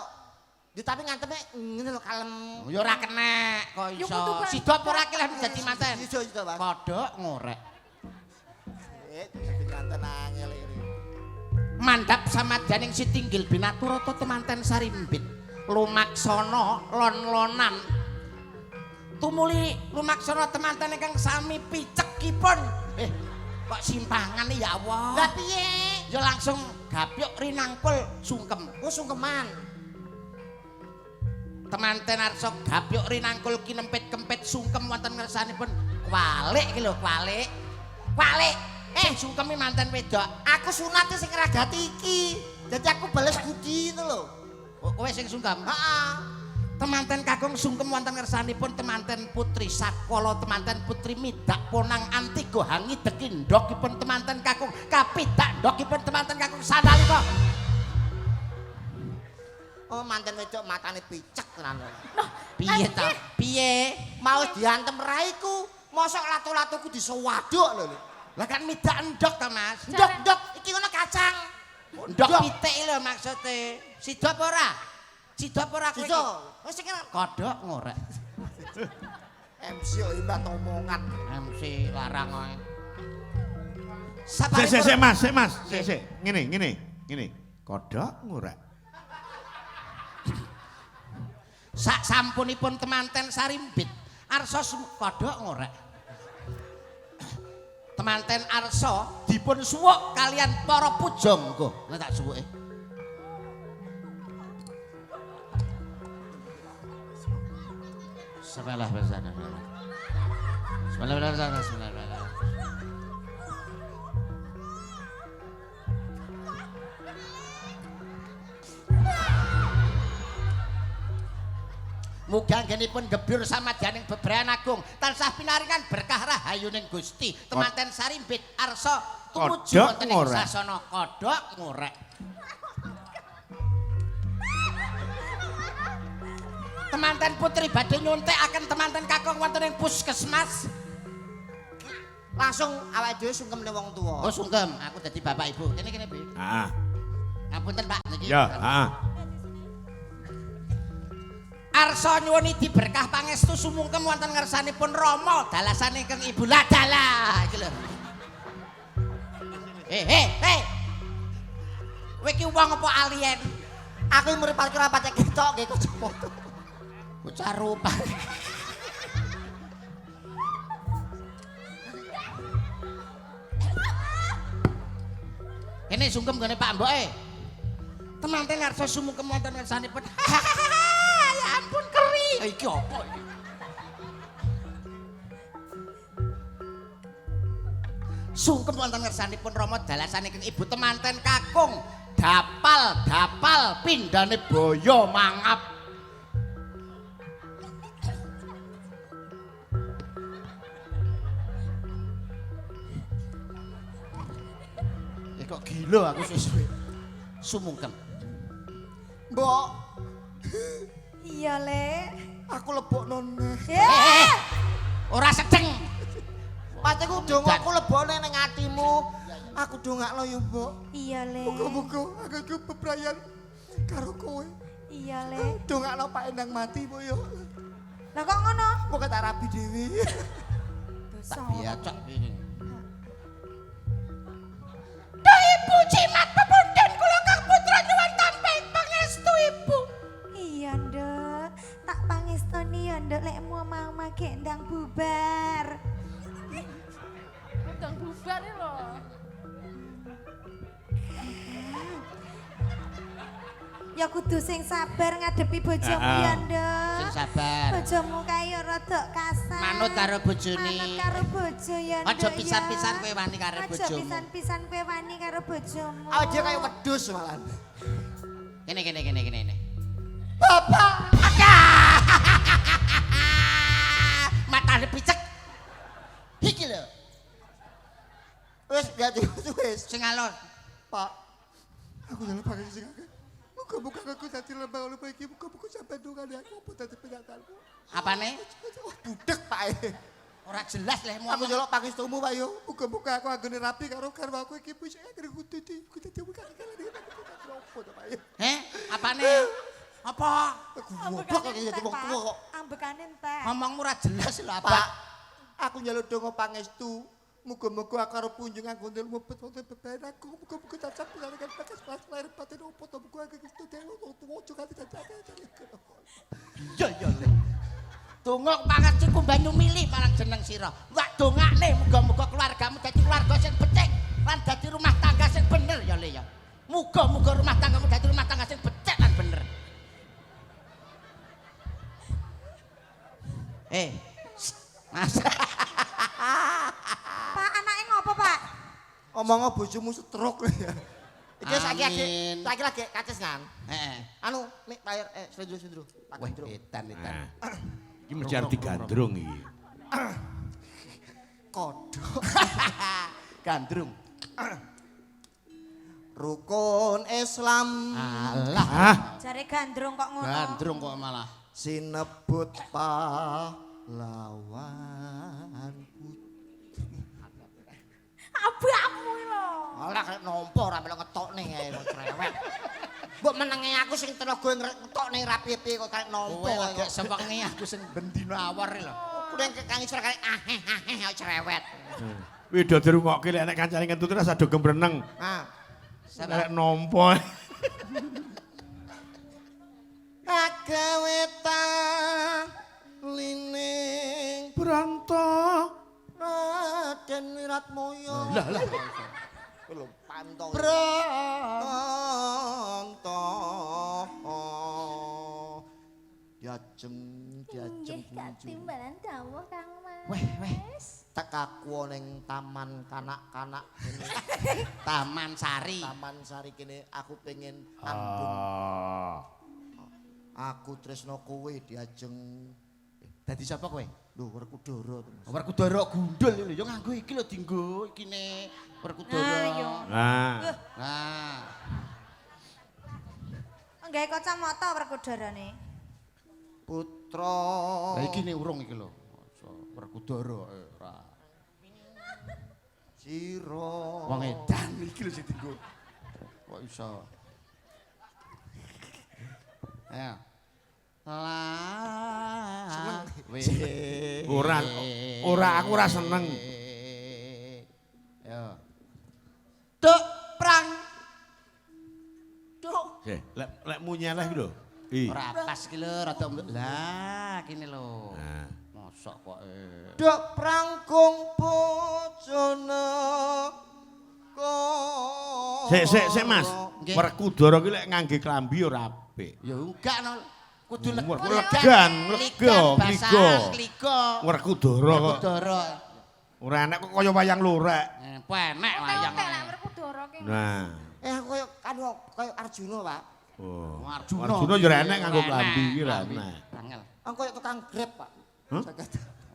Yo tapi nganteme ngene lho kalem. Ya ora kenek kok Ya iso. kudu banget. Sida apa ora ki leh dadi manten? Iso iso, Mas. Kodhok ngorek. Eh, dadi manten angel iki. Mandhap samadyaning sitinggil binaturata temanten sarimbit. Lumaksana lon-lonan. Tumuli lumaksana temanten ingkang sami picekipun. Kok simpangan ya Allah. Lah piye? ya langsung gapyuk rinangkul sungkem. Oh sungkeman. Temanten arsa gapyuk rinangkul kinempit kempit sungkem wonten ngersanipun kwalik iki lho, kwalik. Kwalik. Eh, sungkemi manten wedok. Aku sunate sing ngragati iki. Dadi aku bales budi itu lho. Oh, kowe sing sungkem. Heeh. Temanten kakung sungkem wonten ngersanipun temanten putri sakala temanten putri midak ponang antigo hangi deki ndhogipun temanten kakung kapidak ndhogipun temanten kakung sanalika. Oh manten wedok matane picek tenan. Piye ta? Piye? Mau diantem raiku, mosok latu-latuku disewaduk lho. Lah kan midak endhog ta, Mas? Ndok ndok iki ngono kacang. Ndhog pitik lho maksude. Sida apa ora? Sida apa ora kowe? Sida. Wis sing kena Kodhok ngorek. MC kok imbat omongan. MC larang ae. Sik sik sik Mas, sik Mas, sik sik. Ngene, ngene, ngene. Kodhok ngorek. Sak sampunipun temanten sarimbit arsa kodhok ngorek. Temanten arsa dipun suwuk kalian para pujangga. Nek tak suwuke. Sebelah besana. Sebelah besana, sebelah besana. Mugi anggenipun gebyur samadyaning bebrayan agung tansah pinaringan berkah rahayuning Gusti. Temanten sarimbit arsa tumuju Kodhok wonten ing ngorek. sasana kodhok ngorek. Temanten putri badhe nyuntikaken temanten kakung wonten ing puskesmas. Langsung awake dhewe sungkem ning wong tuwa. Oh sungkem, aku dadi bapak ibu. Kene kene, Bi. Heeh. Ngapunten, Pak niki. Ya, heeh. Arsa nyuwun idi berkah pangestu sumungkem wonten ngersanipun Rama dalasane ingkang Ibu Ladala iki lho. Eh eh eh. Kowe iki wong apa alien? Aku mripatku ora patek ketok nggih kacamata. Bocah rupa. Kene sungkem gone Pak Mboke. Temanten ngarsa sumungkem wonten ngersanipun. Ya ampun keri. Iki apa iki? Sungkem wonten ngersanipun Rama dalasane ingkang Ibu temanten kakung. Dapal dapal pindhane boyo mangap. Eh kok gila aku suwe-suwe. Sumungkem. Mbok, Iya, Le. aku lebokno neh. Eh, Ora sedeng. Pateku dongaku lebokne ning atimu. Aku dongakno ya, Mbok. Iya, Le. Muga-muga aku iku bebrayan karo kowe. Iya, Le. Dongakno Pak Endang mati, Mbok ya. Lah kok ngono? Mbok tak rabi dhewe. Dosa. Biacok iki. Duh Ibu jimat pepundhen kula Kang Putra nyuwun tampi pangestu Ibu. Iya, Nduk. Tak pangestoni ya, Nduk, lek mu omah-omah gek ndang bubar. Ndang bubar iki lho. Ya kudu sing sabar ngadepi bojomu ya, Nduk. Sing sabar. Bojomu kae ya rada kasar. Manut karo bojone. Manut karo bojo ya, Nduk. Aja ya. pisan-pisan kowe wani karo Aja bojomu. pisan-pisan kowe wani karo bojomu. Awake dhewe kaya wedhus malahan. Kene kene kene kene kene. Bapak, Matane picek. Iki lho, wis gak wis. sing alon. Pak, aku njaluk pakai sing akeh. Muga-muga aku dadi lembah oleh iki, muga-muga sampe dongane aku apa dadi penyataanmu. Apane? Oh, budek Pak. Ora jelas leh Aku ngomong. njaluk pangestumu Pak yo. Muga-muga aku anggone rapi karo garwaku iki wis akhire kudu dadi kudu dadi opo to Pak yo. Heh, apane? Apa? Aku goblok kok dadi wong tuwa kok. Ambekane entek. Ngomongmu ora jelas lho, Pak, Abah. aku njaluk donga pangestu. Muga-muga aku karo punjung anggone mlebet wonten bebayan aku. Muga-muga cacap pinangan bakas kelas lahir batin opo to muga aku kudu dadi wong tuwa aja ganti dadi. Iya iya. Le. Donga pangestuku banyu mili marang jeneng sira. Wak dongakne muga-muga keluargamu dadi keluarga sing becik lan dadi rumah tangga sing bener ya, Le. ya Le ya. Muga-muga rumah tanggamu dadi rumah tangga sing becik lan bener. Eh, Mas. Pak, anake ngopo, Pak? Omong bojomu stroke ya. Iki saiki lagi Amin. saiki lagi kaces kan. Heeh. Anu, nek bayar slendro-slendro. Tak Wah, gandrung. edan edan. Nah. Iki mesti arep digandrung iki. Kodhok. Gandrung. Rukun Islam Alah, Ah, Jare gandrung kok ngono. gandrung kok malah. sinebut pahlawan putri. Abangmu iki lho. Alah kayak nampa ora melok ngetokne ae kok cerewet. Mbok menenge aku sing tenaga ngetokne ra piye-piye kok kayak nampa. Kowe lagi sewengi aku sing bendina awor lho. Kudu kang isor kayak aheh aheh kok cerewet. Wih, do dirungokke lek nek kancane ngentut rasa do gembreneng. Ah. Lek nampa. Agawe lining Bronto. Raden Wiratmoyo. Lah lah. Kuwi lho panto. Bronto. Bronto. Diajeng diajeng Nggih, katimbalan dawuh Kang Mas. Weh, weh. Tekaku ning taman kanak-kanak kene. Taman Sari. Taman Sari kene aku pengen ambung. Ah. Aku tresno kowe diajeng. Dadi sapa kowe? Lho Werkudara to Mas. Werkudara gundul lho, ya nganggo iki lho dinggo ikine Werkudara. Nah, iya. Nah. Nah, Nggawe kacamata Werkudarane. Putra. lah iki ne urung iki lho. Werkudara ora. Sira. Wong edan iki lho sing dinggo. Kok iso? Ayo. Lah. Ora, ora aku ora seneng. Yo. Duk prang. Duk. Sih, lek lek munyeleh iki lho. Ih. Ora pas iki lho, rada lah kene lho. Nah. Mosok kok Dok prangkung bojone. Sik sik sik Mas. Nggih. Werkudara ki lek ngangge klambi ora apik. Ya enggak no. Kudu Legan, lega, basahan, liga. Werkudara kok. Werkudara. Ora enek kok kaya wayang lorek. Penek wayang. Oke, lek Werkudara ki. Nah. Eh aku koyo anu koyo Arjuna, Pak. Oh. Arjuna. Arjuna ya ora enek nganggo klambi iki ora Klambi. enek. Angel. Aku koyo tukang Grab, Pak. Hah? Saged.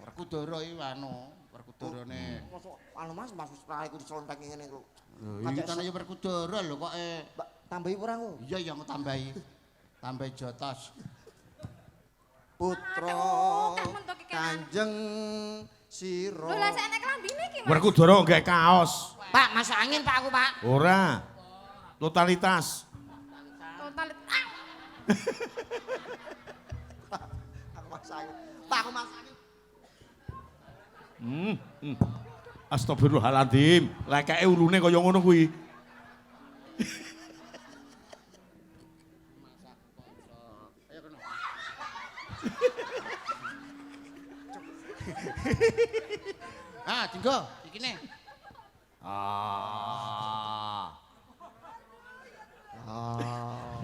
Werkudara iki anu, Werkudarane. Mosok anu Mas, Mas wis iku dicontek ngene lho. Lho iki kan ya Werkudara lho kok Mbak, tambahi ora aku? Iya ya aku tambahi. Tambahi jotos. Putra Aduh, mentok iki kan. Kanjeng Sira. Lho lah sak enek klambine iki Mas. Werkudara nggae kaos. Pak, masuk angin Pak aku, Pak. Ora. Totalitas. Total. Ah, Aku masuk angin. Pak, aku masuk angin. Hmm. Hmm. Astagfirullahaladzim. Lekeke ulune kaya ngono kuwi. Ah, dinggo ikine. Ah.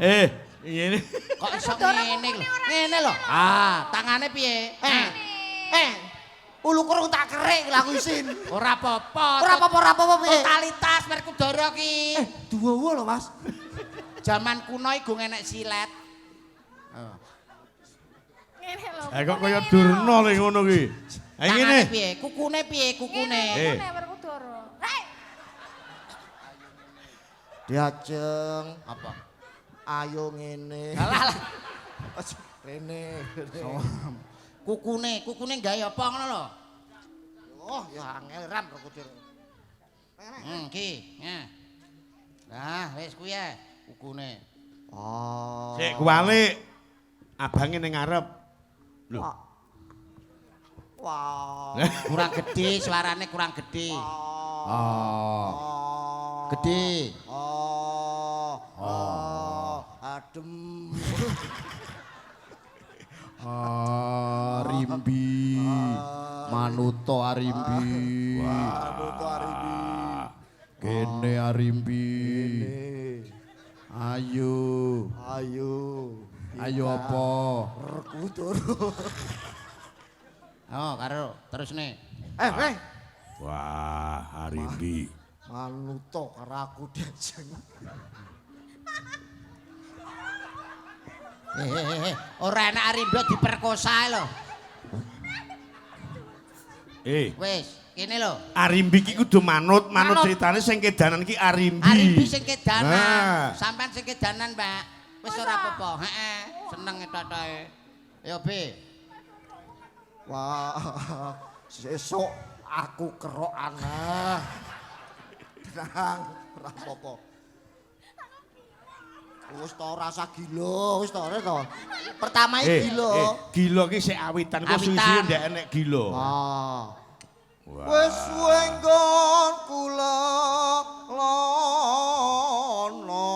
Eh, ngene. Kok iso ngene lho? Ngene lho. Ah, tangane piye? Eh. Eh. Ulu kurung tak kerik lah aku isin. Ora apa-apa. Ora apa-apa, ora apa-apa piye? Totalitas Werkudara ki. Eh, duwowo lho, Mas. Jaman kuno iku enek silet. Ngene lho. Eh kok kaya Durna lho ngono kuwi. Eh ngene. Tangane piye? Kukune piye kukune? Eh. Ngene Werkudara. Hei, Diajeng, Apa? ayo ngene. Alah lah. Aja, Rene. Kukune, kukune gawe apa ngono lho? Oh, ya angel ram Werkudara. Ki. Nah. Nah, wis kuwi ae kukune. Oh. Sik kuwalik. Abange ning ngarep. Lho. Wah. Kurang gede suarane kurang gede. Oh. Gede. Oh. Oh. Adem. Arimbi. Manuto Arimbi. Manuto Arimbi. Kene Arimbi. Ayo. Ayo. Ayo apa? Werkudara. Oh, karo terus nih. Eh, eh. Wah, Arimbi. Manuto karo aku diajeng. Eh, ora enak Arimbi diperkosa lho. Eh, Wis, kene lho. Arimbi ki kudu manut, manut Manut. ceritane sing kedanan ki Arimbi. Arimbi sing kedanan. Nah. Sampean sing kedanan, Pak. Wis ora apa-apa. Heeh, seneng etatae. Ayo, Be. Wah, sesuk aku kerok aneh. Tenang, ora apa-apa. Wis to rasa gila, wis to ora to. Pertama iki gila. Gila ki sik awitan kok Awitan. suwi-suwi ndek enek gila. Ah. Wah. Wis suwe nggon kula lono.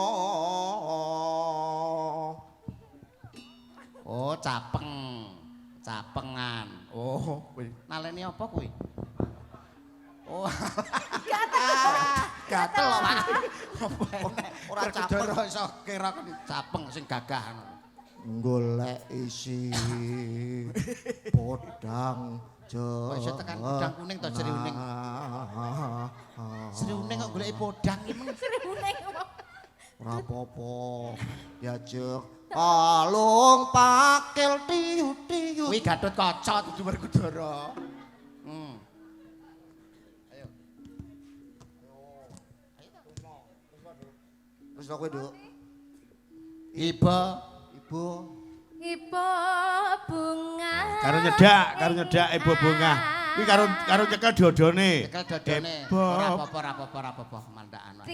Oh, capeng. Capengan. Oh, kuwi. Naleni apa kuwi? Oh. Gatel kok, Pak. Apa enek? Ora capeng. Ora iso kira capeng sing gagah ngono. Golek isi podang Kok iso tekan podang kuning to Sri Uning? Sri Uning kok goleki podang iki meng. Sri Uning. Ora apa-apa. Diajeng kalung pakil tiyu-tiyu. Kuwi Gatot Kaca dudu Werkudara. Wis kowe, Nduk. Ibu Ibu. Ibu bunga. Karo nyedak Ibu Bunga. Kuwi karo karo nyekel dodone. Nyekel dodone. Ibu. Ora apa-apa, ora apa-apa, ora apa-apa, mandakan wae.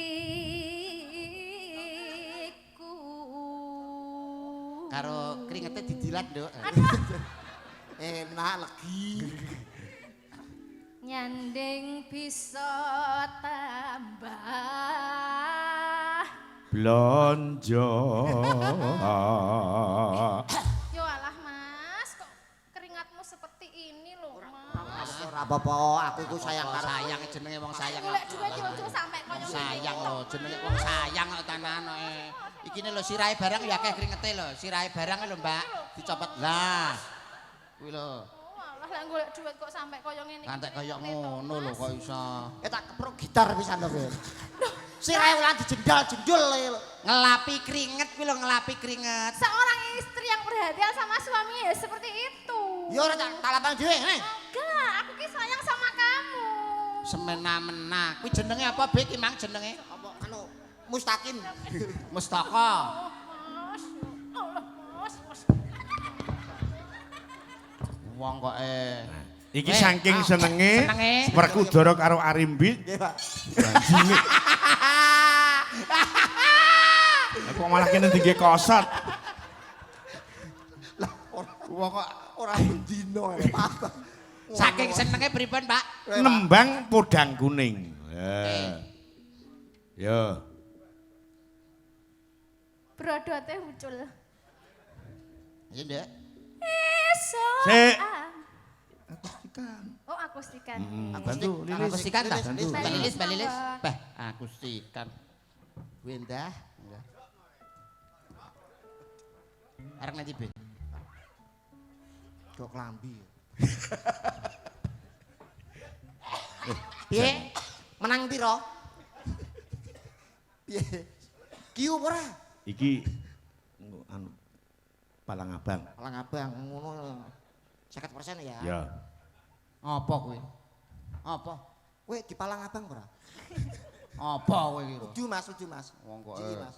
Tiku. Karo kringete didilat, Nduk. Enak legi. Nyanding bisa tambah. Blonjo. Yo alah Mas, kok keringatmu seperti ini loh Mas. Ora apa-apa, aku iku sayang karo sayang jenenge wong sayang. Golek duit yo ojo sampe koyo Wong sayang lho, jenenge wong sayang kok tenan kok. Ikine lho sirahe barang ya akeh kringete lho, sirahe barang lho, Mbak, dicopot. Lah. Kuwi lho, Oh alah lek golek duit kok sampe koyo ngene iki. kantek koyo ngono lho kok iso. Eh tak keprok gitar pisan to, Ben. Sirahe ulang dijendal-jendul lho. Ngelapi keringet kuwi lho, ngelapi keringet. Seorang istri yang perhatian sama suaminya ya seperti itu. Ya ora tak tak lapang dhewe, ngene. Enggak, aku ki sayang sama kamu. Semena-mena. Kuwi jenenge apa, Bik? Ki mang jenenge? Apa anu Mustaqim. Mustaka. Oh, Mas. Allah, Mas. Mas. Wong kok Iki saking senenge senenge. Werkudara karo Arimbi Nggih, Pak. janjine. Lah kok malah kene tinggi kosot. Lah ora wong kok ora bendino ya, Pak. Saking senenge pripun, Pak? Nembang podang kuning. Ya. Yo. Brodote ucul. Iya, Nduk. Esok. Sik. Ah. Oh, akustikan. Bantu Lilis. Akustikan ta? Bantu. Mbak Lilis, Mbak Lilis. Bah, akustikan. Kuwi endah. Endah. Arek nanti, Be. Kok klambi. Piye? Menang piro? Piye? Kiu apa ora? Iki anu Palang Abang. Palang abang ngono. 50% ya. Ya. Apa kuwi? Apa? Kowe di Palang Abang ora? Apa kowe iki? Udu Mas, udu Mas. Wong kok, Ciki, Mas.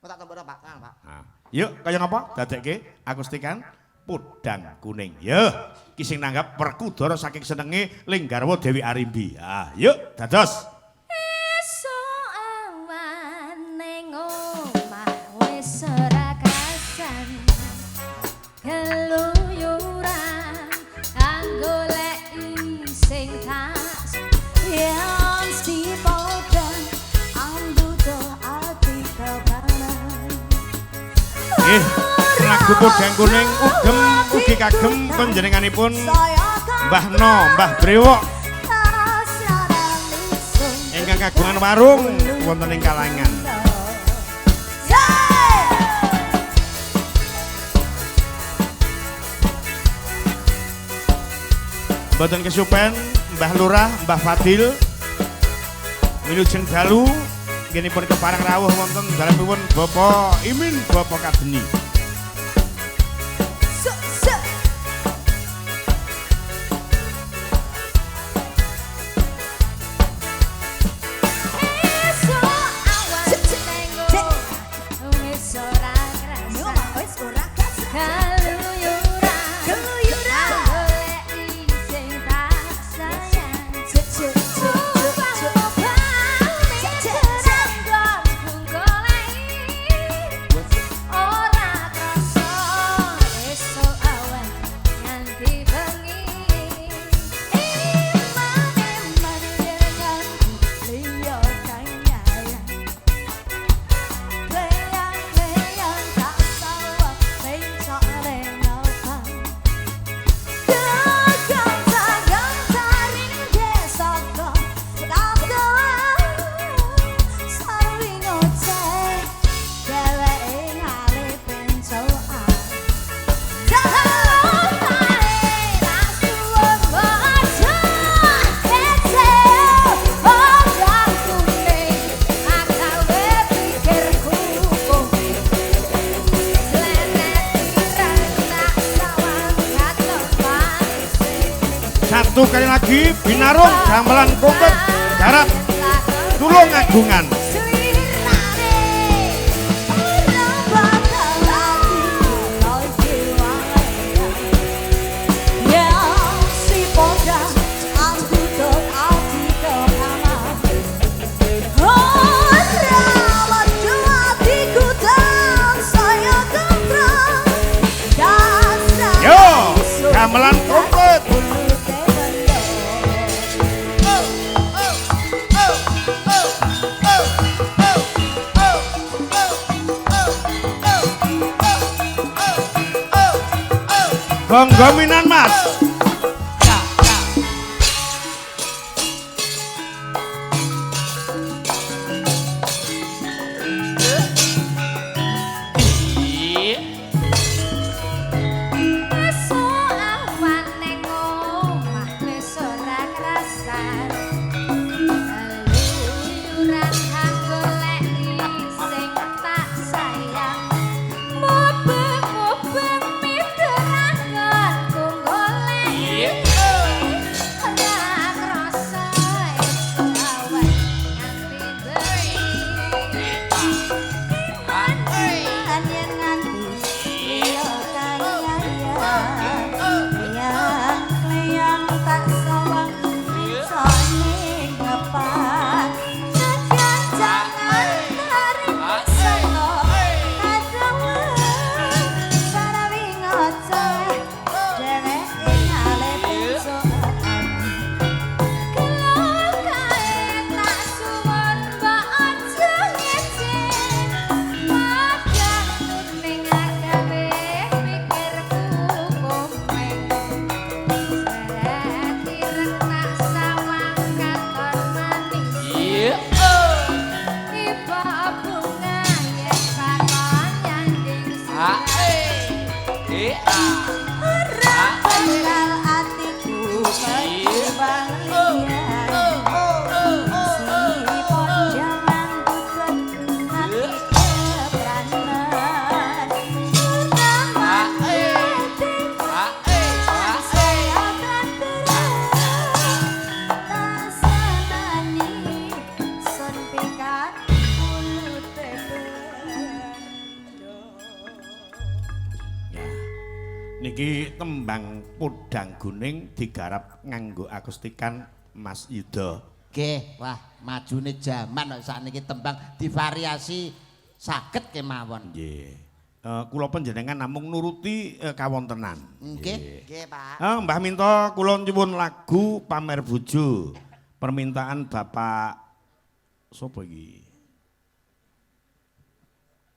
Kok tak tombokno Pak, Kang, Pak. Nah. Yuk, kaya ngapa? Dadekke akustikan podang kuning. Yo, iki sing nanggap Werkudara saking senenge ling garwa Dewi Arimbi. Ah, yuk dados. Esuk awan ning omah wis ora kasan. Keluyuran kanggo goleki sing tak Yang si podang andudo ati kabaran. Nggih, lagu podang kuning ugem ugi kagem panjenenganipun Mbah No, Mbah Brewok. Ingkang kagungan warung wonten ing Kalangan. Mboten kesupen Mbah Lurah, Mbah Fadil. Wilujeng dalu ngenipun kepareng rawuh wonten dalemipun Bapak Imin, Bapak Kadeni. Satu kali lagi Binarung gamelan kompet garap Tulungagungan. Yo, gamelan kompet. Gonggominan Mas. Niki tembang Podang Guning digarap nganggo akustikan Mas Yuda. Nggih, wah majune jaman kok sakniki tembang divariasi saged kemawon. Nggih. Kula panjenengan namung nuruti kawontenan. Nggih. Nggih, Pak. Mbah Minto kula nyuwun lagu Pamer Bojo. Permintaan Bapak sapa iki?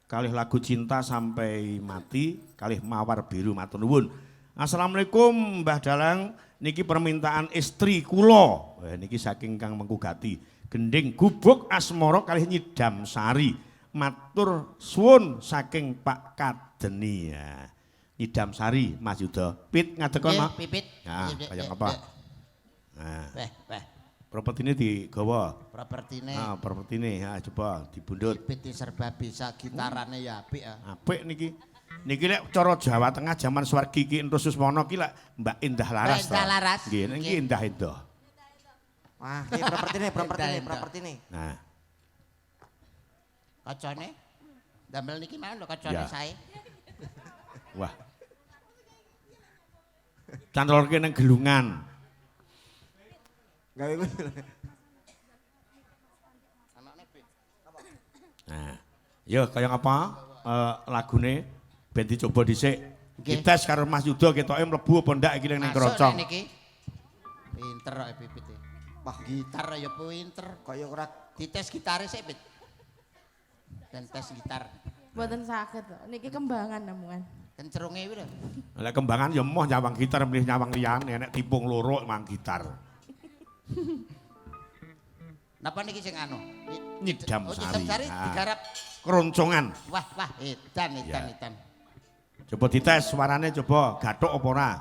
Kalih lagu Cinta Sampai Mati, kalih Mawar Biru, matur nuwun. Assalamualaikum Mbah Dalang, niki permintaan istri kula. Niki saking Kang Mengku Gati. Gending Gubuk Asmara kalih Nyidam Sari. Matur suwun saking Pak Kadeni ya. Nyidam Sari Mas Yuda. Pit ngadekon, Mak. Pipit. Nah, kaya apa? Nah. Weh, weh. Propertine digawa. Propertine. Ah, propertine ha coba dibundut. Pipit serba bisa, gitarane ya apik ah. Apik niki. Niki lek cara Jawa Tengah jaman swargi iki Enthus Susmono ki lek Mbak Indah Laras. Mbak Indah Laras. Nggih, niki Indah Indah. Wah, iki propertine, propertine, propertine. Nah. Kacane? Damel niki mawon lho kacane sae. Wah. Cantrolke nang gelungan. Gawe kuwi. Nah. Yo kaya ngapa lagune ben dicoba dhisik. Dites karo Mas Yuda ketoke mlebu apa ndak iki ning keroncong. Niki. Pinter kok Pipit iki. Wah, gitar ya pinter. Kaya ora dites gitare sik, Pit. Ben tes gitar. Mboten saged. Niki kembangan namungan. Kencerunge kuwi lho. Lek kembangan ya moh nyawang gitar mlih nyawang liyane nek tipung loro mang gitar. Napa niki sing anu? Nyidam Oh, Sari. Nyidam Sari digarap keroncongan. Wah, wah, edan, edan, edan. Coba dites suarane coba gathuk apa ora?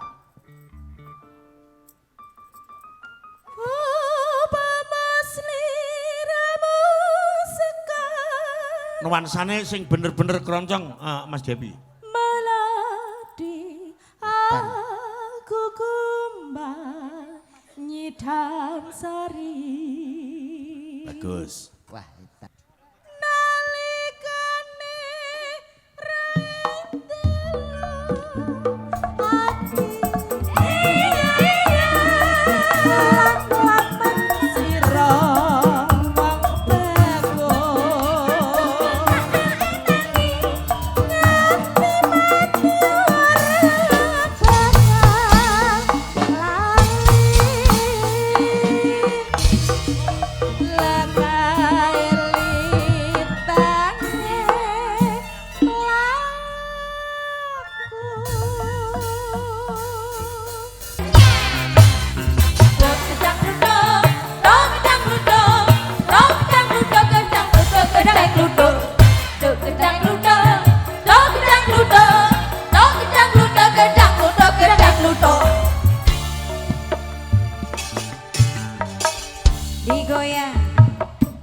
Nuansane sing bener-bener keroncong Mas Devi. Melodi aku kumbang Nyidam Sari. Bagus. Wah, edan. Nalikane ati lamen sira wong bagus nganti mati ora bakal lali. Digoyang.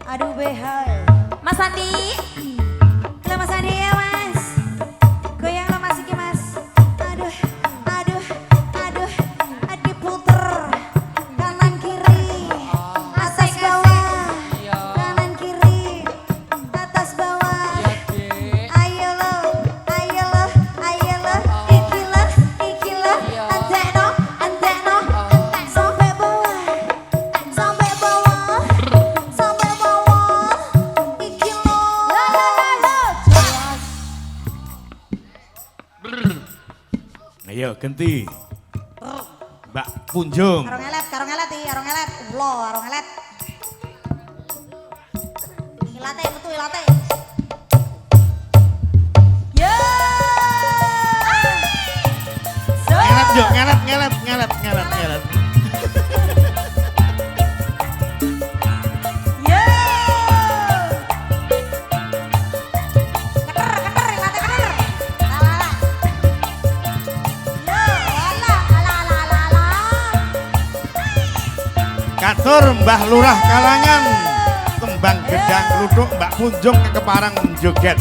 Aduh behel. Mas Andi. Halo Mas Andi ya Mas. Goyang lo Mas iki Mas. Aduh, aduh, aduh. Diputer kanan kiri, atas bawah. Kanan kiri, atas bawah. Ayo lo, ayo lo, ayo lo. Iki lo, iki lo. Antekno, antekno. Sampai bawah, sampai bawah, sampai bawah. Iki lo. Ayo ganti. Mbak Punjung. Karo ngelet, karo ngelet iki, karo ngelet. Ulo, karo ngelet. Ilate metu ilate. Yo. Ngelet yo, ngelet, ngelet, ngelet, ngelet, ngelet. Yo. Keter, keter, ilate keter. Ala, ala. Yo, ala, ala, ala, ala, ala. Katur Mbah Lurah Kalangan. Tembang gedang kluthuk Mbak Punjung keparang joget.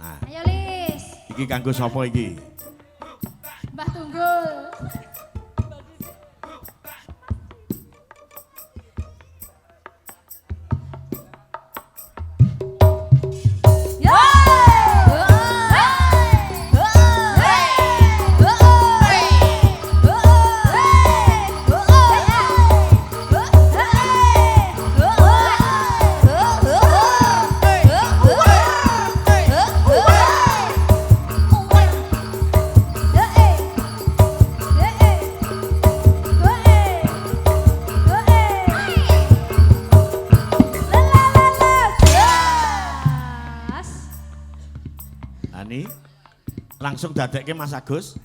Nah, Ayo Lis. iki kanggo sapa iki? Mbah Tunggul. Yo. Ani langsung dadekke Mas Agus.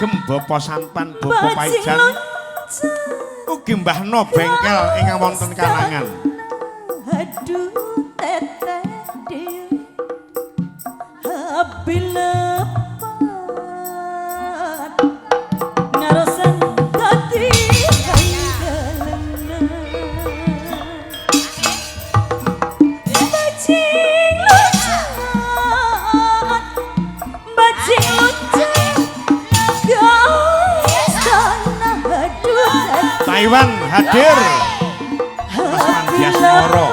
Kagem Bapak Sampan, Bapak Paijan, ugi Mbah No bengkel ingkang wonten Karangan. Aduh teteh dewe api lepat ngarosan dadi anggelenan. Bajing loncat, bajing loncat, gas tanah aduh teteh. Taiwan hadir. Mas Mandias Moro.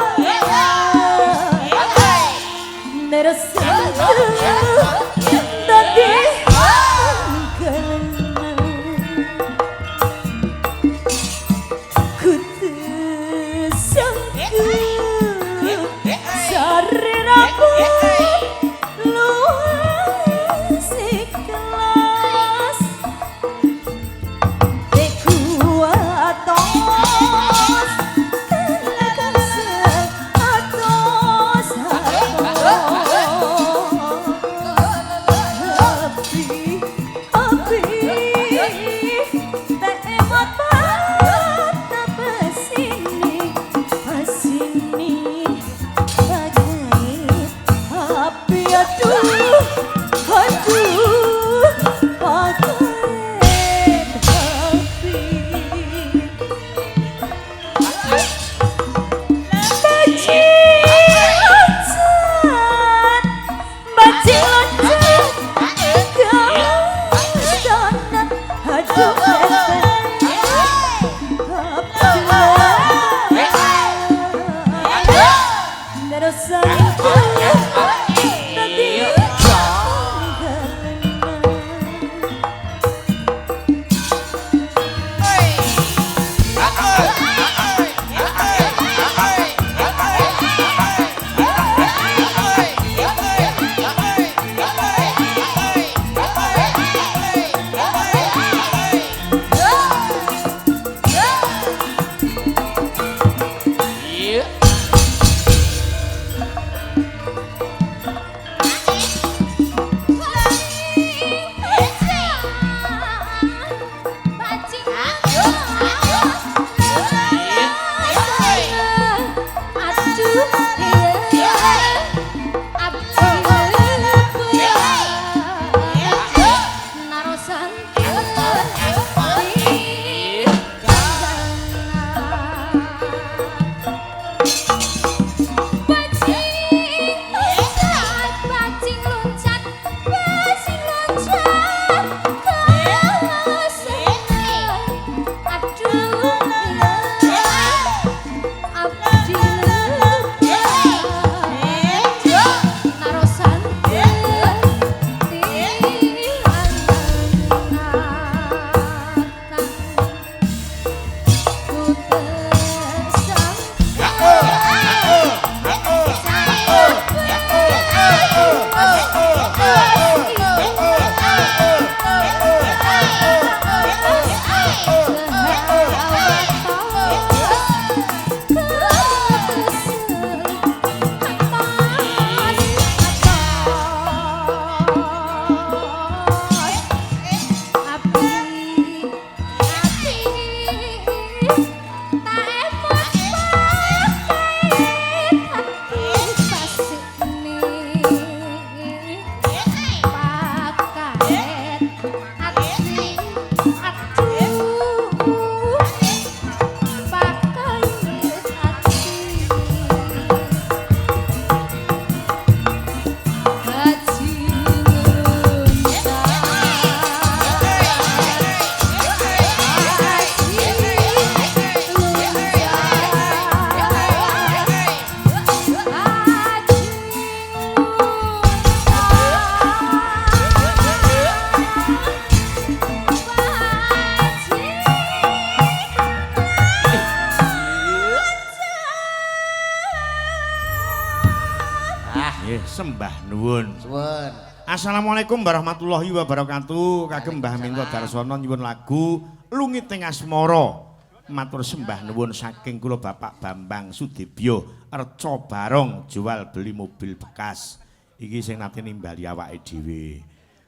Nggih, sembah nuwun. Suwun. Assalamualaikum warahmatullahi wabarakatuh. Kagem Mbah Minto Darsono nyuwun lagu Lungit ing Asmara. Matur sembah nuwun saking kula Bapak Bambang Sudibyo, Reca Barong jual beli mobil bekas. Iki sing nate nimbali awake dhewe.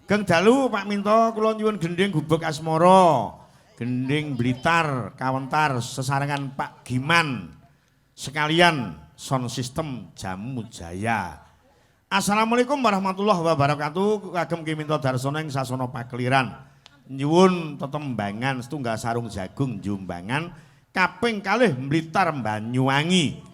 Geng dalu Pak Minto kula nyuwun gendhing Gubuk Asmara. Gendhing Blitar kawentar sesarengan Pak Giman. Sekalian sound system Jamu Jaya. Assalamualaikum warahmatullahi wabarakatuh. Kagem Ki Minto Darsono ing sasana pakeliran. Nyuwun tetembangan setunggal sarung jagung Jumbangan kaping kalih Blitar Banyuwangi.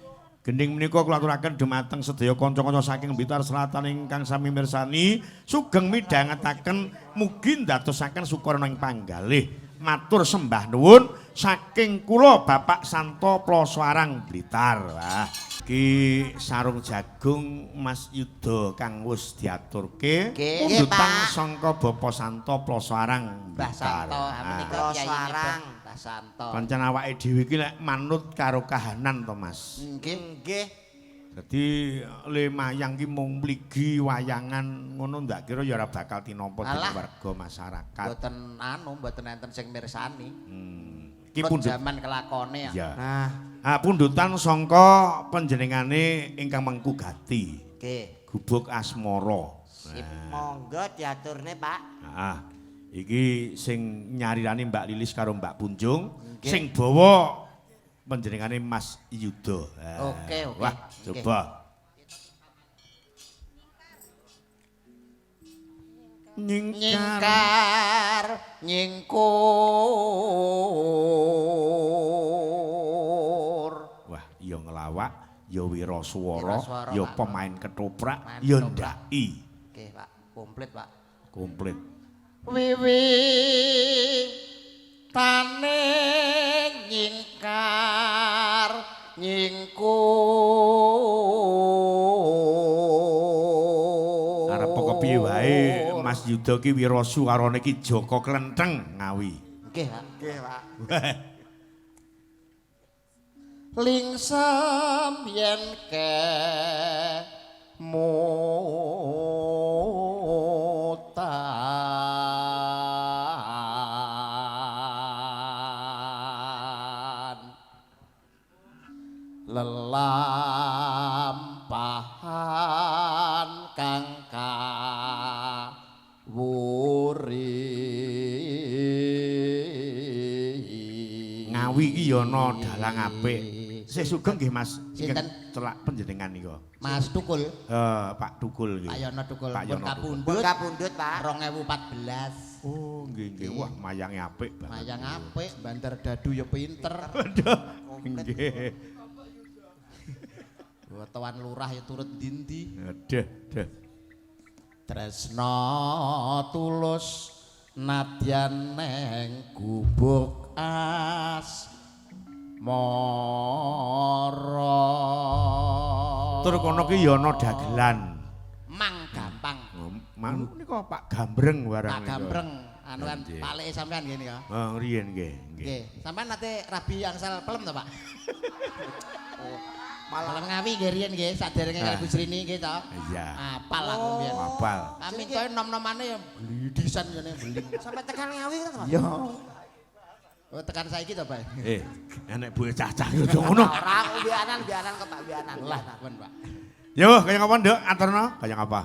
Gendhing menika kula aturaken dumateng sedaya kanca-kanca saking Blitar Selatan ingkang sami mirsani sugeng midhangetaken mugi ndadosaken sukarna ing panggalih. Matur sembah nuwun saking kula Bapak Santo Plosoarang Blitar. Wah, iki sarung jagung Mas Yuda kang wis diaturke pundutan sangka Bapak Santo Plosoarang Mbah Blitar. Santo, menika Plosoarang. Mbah Santo. Pancen awake dhewe iki lek manut karo kahanan to Mas. Nggih. Nggih. Dadi le mayang ki mung mligi wayangan ngono ndak kira ya ora bakal tinampa dening warga masyarakat. Mboten anu, mboten enten sing mirsani. Ki Pun pundhut jaman kelakone ya. ya. Nah, Ah pundutan sangka panjenengane ingkang mengku gati. nggih. Gubuk Asmara. Sip. Monggo diaturne, Pak. Heeh. Iki sing nyarirani Mbak Lilis karo Mbak Punjung, sing bawa panjenengane Mas Yuda. Oke, oke. Wah, coba. Nyingkar. Nyingkar nyingkur. Wah, ya ngelawak, ya wiraswara, Wiraswara, ya Pak. pemain ketoprak, Pemain ya ketoprak. ndaki. Oke, Pak. Komplit, Pak. Komplit. Wiwi tane nyingkar nyingkur. Arep kok piye wae Mas Yuda ki wiraswarane ki Joko Klenteng Ngawi. Nggih, Pak. Nggih, Pak. Lingsem yen kemutan lelampahan kang kawuri. Ngawi ki ya ana dalang apik. Sih sugeng nggih Mas. Sinten? Celak panjenengan nika. Mas Tukul. Pak Tukul nggih. Pak Yono Tukul Pak pun Yono Tukul. kapundhut Kapundhut, Pak. 2014. Oh, nggih nggih. Wah, mayange apik banget. Mayang apik, banter dadu ya pinter. Waduh. Nggih. Tuan lurah ya turut dindi. Aduh, duh. Tresno tulus nadyan neng gubuk asmara. Tur kono ki ya ana dagelan. Mang gampang. Mang nika Pak Gambreng barang Pak Gambreng anu kan Nggih. paleke sampean ngene ya. Oh, riyen nggih, nggih. Nggih, sampean nate rabi angsal pelem to, Pak? Malah Ngawi nggih riyen nggih saderenge karo Bu Srini nggih to. Iya. Apal aku mbiyen. Apal. Kami entoke nom-nomane ya glidisan ngene beling. Sampai tekan Ngawi kan, Pak? Iya. Oh tekan saiki to, Pak? Enek bocah-cah yo ngono. Ora bianan, bianan kok, Pak, bianan. Lah, pun, Pak. Yo, kaya ngapa, Nduk? Aturno, kaya ngapa?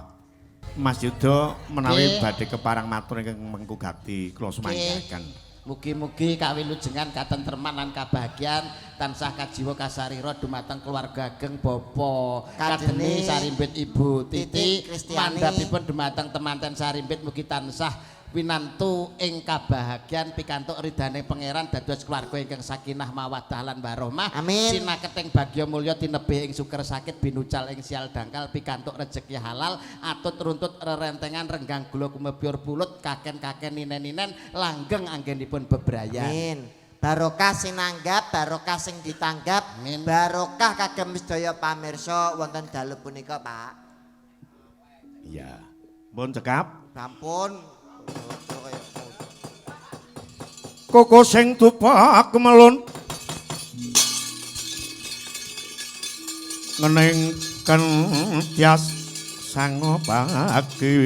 Mas Yuda menawi Nggih. badhe keparang matur ingkang mengku gati kula sumanggaken. Mugi-mugi kawilujengan katentreman lan kabahagian tansah kajiwa kasarira dumateng keluarga ageng Bapa Kadeni Sarimbit Ibu Titi mandhapipun dumateng temanten Sarimbit mugi tansah winantu ing kabahagian pikantuk ridane pangeran dados keluarga ingkang sakinah mawaddah lan warahmah. Amin. Sinaketing bagya mulya tinebih ing suker sakit binucal ing sial dangkal pikantuk rejeki halal atut runtut rerentengan renggang gula kumepyur pulut kaken-kaken ninen-ninen langgeng anggenipun bebrayan. Amin. Barokah sing nanggap, barokah sing ditanggap, Amin. barokah kagem sedaya pamirsa wonten dalu punika, Pak. Iya. Mpun cekap. Sampun. Koko sing tupak melun ngening kentias sangopake.